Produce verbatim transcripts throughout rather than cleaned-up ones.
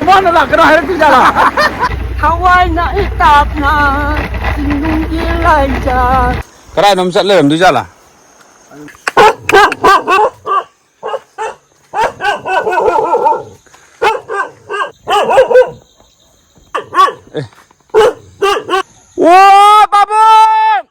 ꯃꯥꯅ ꯂꯥꯛꯀꯅꯣ ꯍꯥꯏꯔꯛꯇꯣꯏꯖꯥꯠꯂꯥ? ꯊꯋꯥꯏꯅ ꯇꯥꯞꯅ ꯆꯤꯡꯅꯨꯡꯒꯤ ꯂꯥꯏꯖꯥ꯫ ꯀꯗꯥꯏꯗꯅꯣꯝ ꯆꯠ ꯂꯩꯔꯝꯗꯣꯏꯖꯥꯠꯂꯥ? ꯑꯦ꯫ ꯑꯣ ꯄꯥꯕꯨꯡ!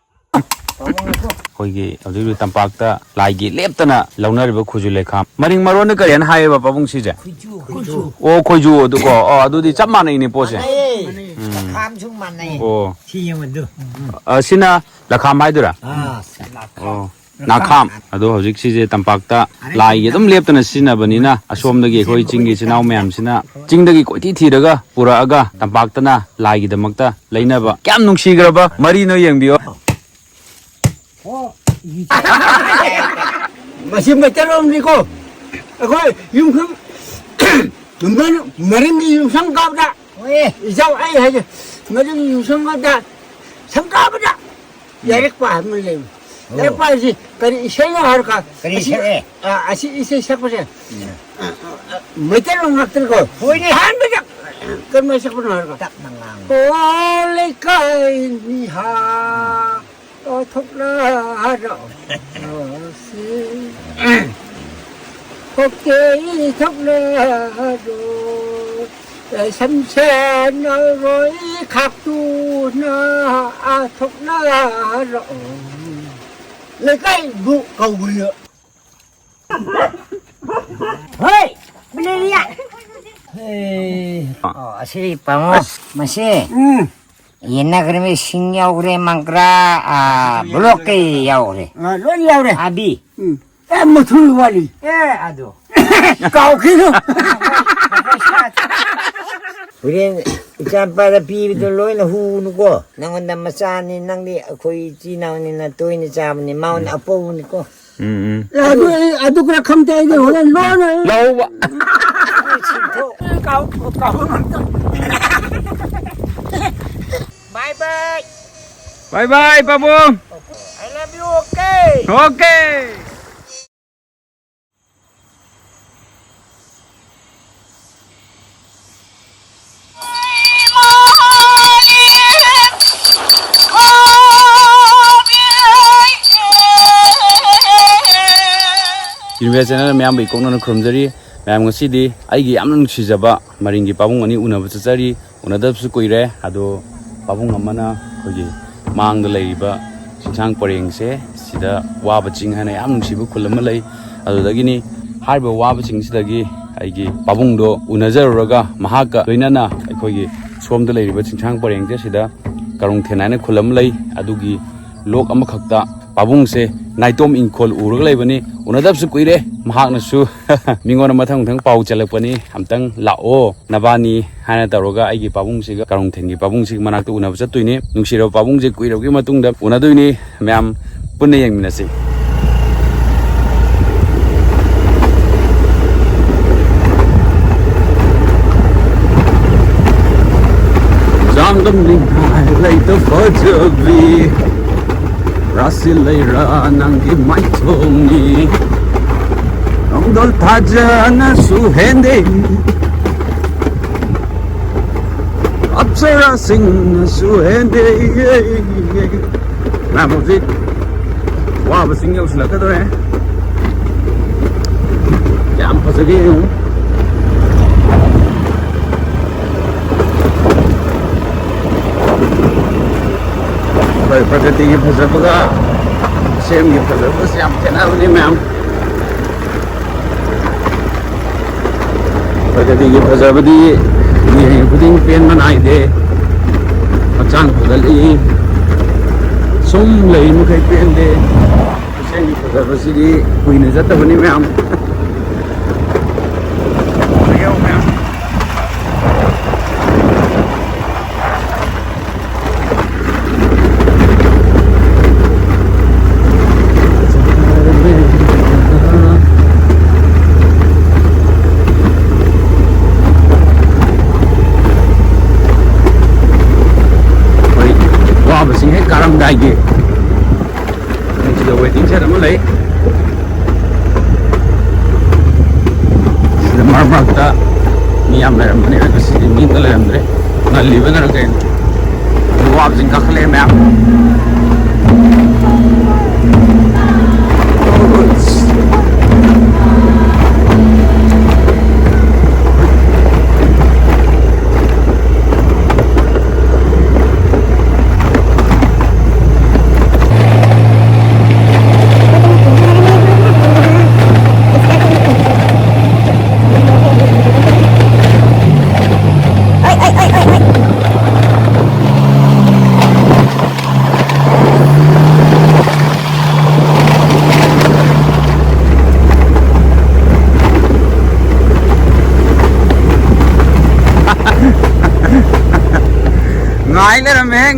ꯑꯩꯈꯣꯏꯒꯤ ꯍꯧꯖꯤꯛ ꯍꯧꯖꯤꯛ ꯇꯝꯄꯥꯛꯇ ꯂꯥꯏꯒꯤ ꯂꯦꯞꯇꯅ ꯂꯧꯅꯔꯤꯕ ꯈꯨꯖꯨ ꯂꯩꯈꯥꯝ, ꯃꯔꯤꯡ ꯃꯔꯣꯟꯗ ꯀꯔꯤ ꯍꯥꯏꯅ ꯍꯥꯏꯌꯦꯕ ꯄꯥꯕꯨꯡ ꯁꯤꯁꯦ? ꯈꯨꯖꯨ, ꯈꯨꯖꯨ꯫ ꯑꯣ, ꯈꯣꯏꯖꯨ ꯑꯗꯨꯀꯣ꯫ ꯑꯣ, ꯑꯗꯨꯗꯤ ꯆꯞ ꯃꯥꯟꯅꯩꯅꯦ ꯄꯣꯠꯁꯦ꯫ ꯃꯥꯟꯅꯩꯌꯦ꯫ ꯎꯝ꯫ ꯂꯈꯥꯝꯁꯨ ꯃꯥꯟꯅꯩ꯫ ꯑꯣ꯫ ꯁꯤ ꯌꯦꯡꯉꯨ ꯑꯗꯨ꯫ ꯑ, ꯁꯤꯅ ꯂꯈꯥꯝ ꯍꯥꯏꯗꯣꯏꯔꯥ? ꯑꯥ, ꯂꯈꯥꯝ꯫ ꯑꯣ꯫ ꯅꯥꯈꯥꯝ꯫ ꯑꯗꯣ ꯍꯧꯖꯤꯛ ꯁꯤꯁꯦ ꯇꯝꯄꯥꯛꯇ ꯂꯥꯏꯒꯤ ꯑꯗꯨꯝ ꯂꯦꯞꯇꯅ ꯁꯤꯖꯤꯟꯅꯕꯅꯤꯅ, ꯑꯁꯣꯝꯗꯒꯤ ꯑꯩꯈꯣꯏ ꯆꯤꯡꯒꯤ ꯏꯆꯤꯟ ꯏꯅꯥꯎ ꯃꯌꯥꯝꯁꯤꯅ ꯆꯤꯡꯗꯒꯤ ꯀꯣꯏꯊꯤ ꯊꯤꯔꯒ ꯄꯨꯔꯛꯑꯒ ꯇꯝꯄꯥꯛꯇꯅ ꯂꯥꯏꯒꯤꯗꯃꯛꯇ ꯂꯩꯅꯕ꯫ ꯀꯌꯥꯝ ꯅꯨꯡꯁꯤꯈ꯭ꯔꯕ ꯃꯔꯤꯅꯣ ꯌꯦꯡꯕꯤꯌꯣ꯫ ꯃꯁꯤ ꯃꯩꯇꯩꯂꯣꯟꯅꯤꯀꯣ꯫ ꯑꯩꯈꯣꯏ ꯌꯨꯝꯈꯨꯝ, ꯃꯔꯤꯡꯒꯤ ꯌꯨꯝꯁꯪ ꯀꯥꯕꯗ, ꯍꯣꯏ꯫ ꯏꯖꯥꯎ ꯑꯩ ꯍꯥꯏꯒꯦ, ꯃꯔꯤꯡꯒꯤ ꯌꯨꯝꯁꯪ ꯀꯥꯕꯗ, ꯁꯪ ꯀꯥꯕꯗ ꯌꯥꯔꯛꯄ ꯍꯥꯏꯕ ꯑꯃ ꯂꯩ꯫ ꯑꯣ꯫ ꯌꯥꯔꯛꯄ ꯍꯥꯏꯁꯤ ꯀꯔꯤ ꯏꯁꯩꯅꯣ ꯍꯥꯏꯔꯀꯥꯟ, ꯀꯔꯤ ꯑꯁꯤ, ꯏꯁꯩ? ꯑ, ꯑꯁꯤ ꯏꯁꯩ ꯁꯛꯄꯁꯦ, ꯎꯝ꯫ ꯑ, ꯑ, ꯑ, ꯃꯩꯇꯩꯂꯣꯟ ꯉꯥꯛꯇꯅꯤꯀꯣ꯫ ꯍꯣꯏꯅꯦ꯫ ꯑꯍꯥꯟꯕꯗ ꯀꯔꯝꯍꯥꯏꯅ ꯁꯛꯄꯅꯣ ꯍꯥꯏꯔꯀꯥꯟ, ꯇꯞꯅ ꯉꯥꯡꯉꯨ꯫ "ꯑꯣ ꯂꯩꯀꯥꯏ ꯃꯤꯍꯥ, ꯑꯣ ꯊꯣꯛꯂꯔꯣꯁꯤ, ꯊꯣꯛꯀꯦ ꯊꯣꯛꯂꯔꯣ, ꯁꯝꯁꯦꯟꯅꯔꯣꯏ ꯈꯥꯛꯇꯨꯅ ꯊꯣꯛꯂꯔꯣ꯫ ꯂꯩꯀꯥꯏꯕꯨ ꯀꯧꯕꯤꯌꯨ"꯫ ꯍꯣꯏ, ꯃꯦꯂꯦꯔꯤꯌꯥ꯫ ꯍꯦ꯫ ꯑꯣ, ꯑꯁꯤ ꯄꯥꯉꯣ, ꯑꯁ꯫ ꯃꯁꯤ ꯎꯝ꯫ ꯌꯦꯟꯅꯈ꯭ꯔꯦ, ꯁꯤꯡ ꯌꯥꯎꯈ꯭ꯔꯦ, ꯃꯪꯀ꯭ꯔꯥ, ꯑꯥ, ꯕ꯭ꯂꯣꯛꯀꯤ ꯌꯥꯎꯈ꯭ꯔꯦ꯫ ꯑꯥ, ꯂꯣꯏ ꯌꯥꯎꯔꯦ꯫ ꯑꯥꯕꯤ꯫ ꯎꯝ꯫ ꯑꯦ, ꯃꯊꯨꯔ ꯋꯥꯂꯤ꯫ ꯑꯦ, ꯑꯗꯨ꯫ ꯀꯥꯎꯈꯤꯅꯨ꯫ ꯍꯣꯔꯦꯟ ꯏꯆꯥꯅꯨꯄꯥꯗ ꯄꯤꯕꯗꯣ ꯂꯣꯏꯅ ꯍꯨꯅꯨꯀꯣ꯫ ꯅꯪꯉꯣꯟꯗ ꯃꯆꯥꯅꯤ, ꯅꯪꯗꯤ ꯑꯩꯈꯣꯏ ꯏꯆꯤꯟ ꯏꯅꯥꯎꯅꯤꯅ ꯇꯣꯏꯅ ꯆꯥꯕꯅꯤ, ꯃꯉꯣꯟꯗ ꯑꯄꯧꯕꯅꯤꯀꯣ꯫ ꯎꯝ, ꯎꯝ꯫ ꯑꯦ, ꯑꯗꯨ, ꯑꯦ, ꯑꯗꯨ ꯈꯔ ꯈꯪꯗꯦ, ꯑꯩꯗꯤ ꯍꯣꯔꯦꯟ ꯂꯣꯟꯅ ꯂꯧꯍꯧꯕ꯫ ꯀꯥꯎ-, ꯀꯥꯎꯕ ꯉꯝꯗꯕ꯫ Bye bye. Bye bye, ꯄꯥꯕꯨꯡ꯫ I love you, okay? Okay. Universe channel ꯃꯌꯥꯝꯕꯨ ꯏꯀꯣꯛꯅꯅ ꯈꯨꯔꯨꯝꯖꯔꯤ꯫ ꯃꯌꯥꯝ, ꯉꯁꯤꯗꯤ ꯑꯩꯒꯤ ꯌꯥꯝꯅ ꯅꯨꯡꯁꯤꯖꯕ ꯃꯔꯤꯡꯒꯤ ꯄꯥꯕꯨꯡ ꯑꯅꯤ ꯎꯅꯕ ꯆꯠꯆꯔꯤ꯫ ꯎꯅꯗꯕꯁꯨ ꯀꯨꯏꯔꯦ꯫ ꯑꯗꯣ ꯄꯥꯕꯨꯡ ꯑꯃꯅ ꯑꯩꯈꯣꯏꯒꯤ ꯃꯥꯡꯗ ꯂꯩꯔꯤꯕ ꯆꯤꯡꯁꯥꯡ ꯄꯔꯦꯡꯁꯦ, ꯁꯤꯗ ꯋꯥꯕ ꯆꯤꯡ ꯍꯥꯏꯅ ꯌꯥꯝ ꯅꯨꯡꯁꯤꯕ ꯈꯨꯜ ꯑꯃ ꯂꯩ꯫ ꯑꯗꯨꯗꯒꯤꯅꯤ꯫ ꯍꯥꯏꯔꯤꯕ ꯋꯥꯕ ꯆꯤꯡꯁꯤꯗꯒꯤ ꯑꯩꯒꯤ ꯄꯥꯕꯨꯡꯗꯣ ꯎꯅꯖꯔꯨꯔꯒ, ꯃꯍꯥꯛꯀ ꯂꯣꯏꯅꯅ ꯑꯩꯈꯣꯏꯒꯤ ꯁꯣꯝꯗ ꯂꯩꯔꯤꯕ ꯆꯤꯡꯁꯥꯡ ꯄꯔꯦꯡꯁꯦ, ꯁꯤꯗ ꯀꯔꯣꯡꯊꯦꯟ ꯍꯥꯏꯅ ꯈꯨꯜ ꯑꯃ ꯂꯩ꯫ ꯑꯗꯨꯒꯤ ꯂꯣꯛ ꯑꯃꯈꯛꯇ ꯄꯥꯕꯨꯡꯁꯦ ꯅꯥꯏꯇꯣꯝ ꯏꯪꯈꯣꯜ ꯎꯔꯒ ꯂꯩꯕꯅꯤ꯫ ꯎꯅꯗꯕꯁꯨ ꯀꯨꯏꯔꯦ꯫ ꯃꯍꯥꯛꯅꯁꯨ ꯃꯤꯉꯣꯟꯗ ꯃꯊꯪ ꯃꯊꯪ ꯄꯥꯎ ꯆꯦꯜꯂꯛꯄꯅꯤ, "ꯑꯝꯇꯪ ꯂꯥꯛꯑꯣ ꯅꯕꯥꯅꯤ" ꯍꯥꯏꯅ ꯇꯧꯔꯒ ꯑꯩꯒꯤ ꯄꯥꯕꯨꯡꯁꯤꯒ ꯀꯔꯣꯡꯊꯦꯟꯒꯤ ꯄꯥꯕꯨꯡꯁꯤꯒꯤ ꯃꯅꯥꯛꯇ ꯎꯅꯕ ꯆꯠꯇꯣꯏꯅꯤ꯫ ꯅꯨꯡꯁꯤꯔꯕ ꯄꯥꯕꯨꯡꯁꯦ ꯀꯨꯏꯔꯕꯒꯤ ꯃꯇꯨꯡꯗ ꯎꯅꯗꯣꯏꯅꯤ꯫ ꯃꯌꯥꯝ ꯄꯨꯟꯅ ꯌꯦꯡꯃꯤꯟꯅꯁꯤ꯫ ꯆꯥꯡꯗꯝꯅꯤꯡꯉꯥꯏ ꯂꯩꯇ ꯐꯖꯕꯤ, ꯔꯥꯁꯤ ꯂꯩꯔꯥ ꯅꯪꯒꯤ ꯃꯥꯏꯊꯣꯡꯅꯤ꯫ ꯅꯣꯡꯗꯣꯜ ꯊꯥꯖꯅꯁꯨ ꯍꯦꯟꯗꯦ, ꯑꯞꯁꯔꯥꯁꯤꯡꯅꯁꯨ ꯍꯦꯟꯗꯦ꯫ ꯃꯌꯥꯝ, ꯍꯧꯖꯤꯛ ꯋꯥꯕ ꯆꯤꯡ ꯌꯧꯁꯤꯜꯂꯛꯀꯗꯧꯔꯦ꯫ ꯌꯥꯝ ꯐꯖꯒꯦ ꯌꯦꯡꯉꯨ꯫ ꯑꯩꯈꯣꯏ ꯄ꯭ꯔꯀ꯭ꯔꯤꯇꯤꯒꯤ ꯐꯖꯕꯒ ꯈꯨꯠꯁꯦꯝꯒꯤ ꯐꯖꯕꯒꯁꯦ ꯌꯥꯝ ꯈꯦꯠꯅꯕꯅꯤ ꯃꯌꯥꯝ꯫ ꯄ꯭ꯔꯀ꯭ꯔꯤꯇꯤꯒꯤ ꯐꯖꯕꯗꯤ ꯌꯦꯡꯉꯤ ꯈꯨꯗꯤꯡ ꯄꯦꯟꯕ ꯅꯥꯏꯗꯦ꯫ ꯍꯛꯆꯥꯡ ꯐꯒꯠꯂꯤ꯫ ꯁꯨꯝ ꯂꯩ ꯃꯈꯩ ꯄꯦꯟꯗꯦ꯫ ꯈꯨꯠꯁꯦꯝꯒꯤ ꯐꯖꯕꯁꯤꯗꯤ ꯀꯨꯏꯅ ꯆꯠꯇꯕꯅꯤ ꯃꯌꯥꯝ꯫ ꯑꯩꯈꯣꯏ ꯋꯥꯕꯁꯤꯡ ꯍꯦꯛ ꯀꯥꯔꯝꯗꯥꯏꯒꯤ ꯁꯤꯗ ꯋꯦꯇꯤꯡ ꯁꯦꯠ ꯑꯃ ꯂꯩ꯫ ꯁꯤꯗ ꯃꯔꯛ ꯃꯔꯛꯇ ꯃꯤ ꯌꯥꯝ ꯂꯩꯔꯝꯕꯅꯦ, ꯑꯗꯣ ꯁꯤꯗꯤ ꯃꯤ ꯑꯝꯇ ꯂꯩꯔꯝꯗ꯭ꯔꯦ꯫ ꯉꯜꯂꯤꯕꯅꯔ ꯀꯩꯅꯣ, ꯑꯗꯨ ꯋꯥꯕꯁꯤꯡ ꯀꯥꯈꯠꯂꯛꯑꯦ ꯃꯌꯥꯝ꯫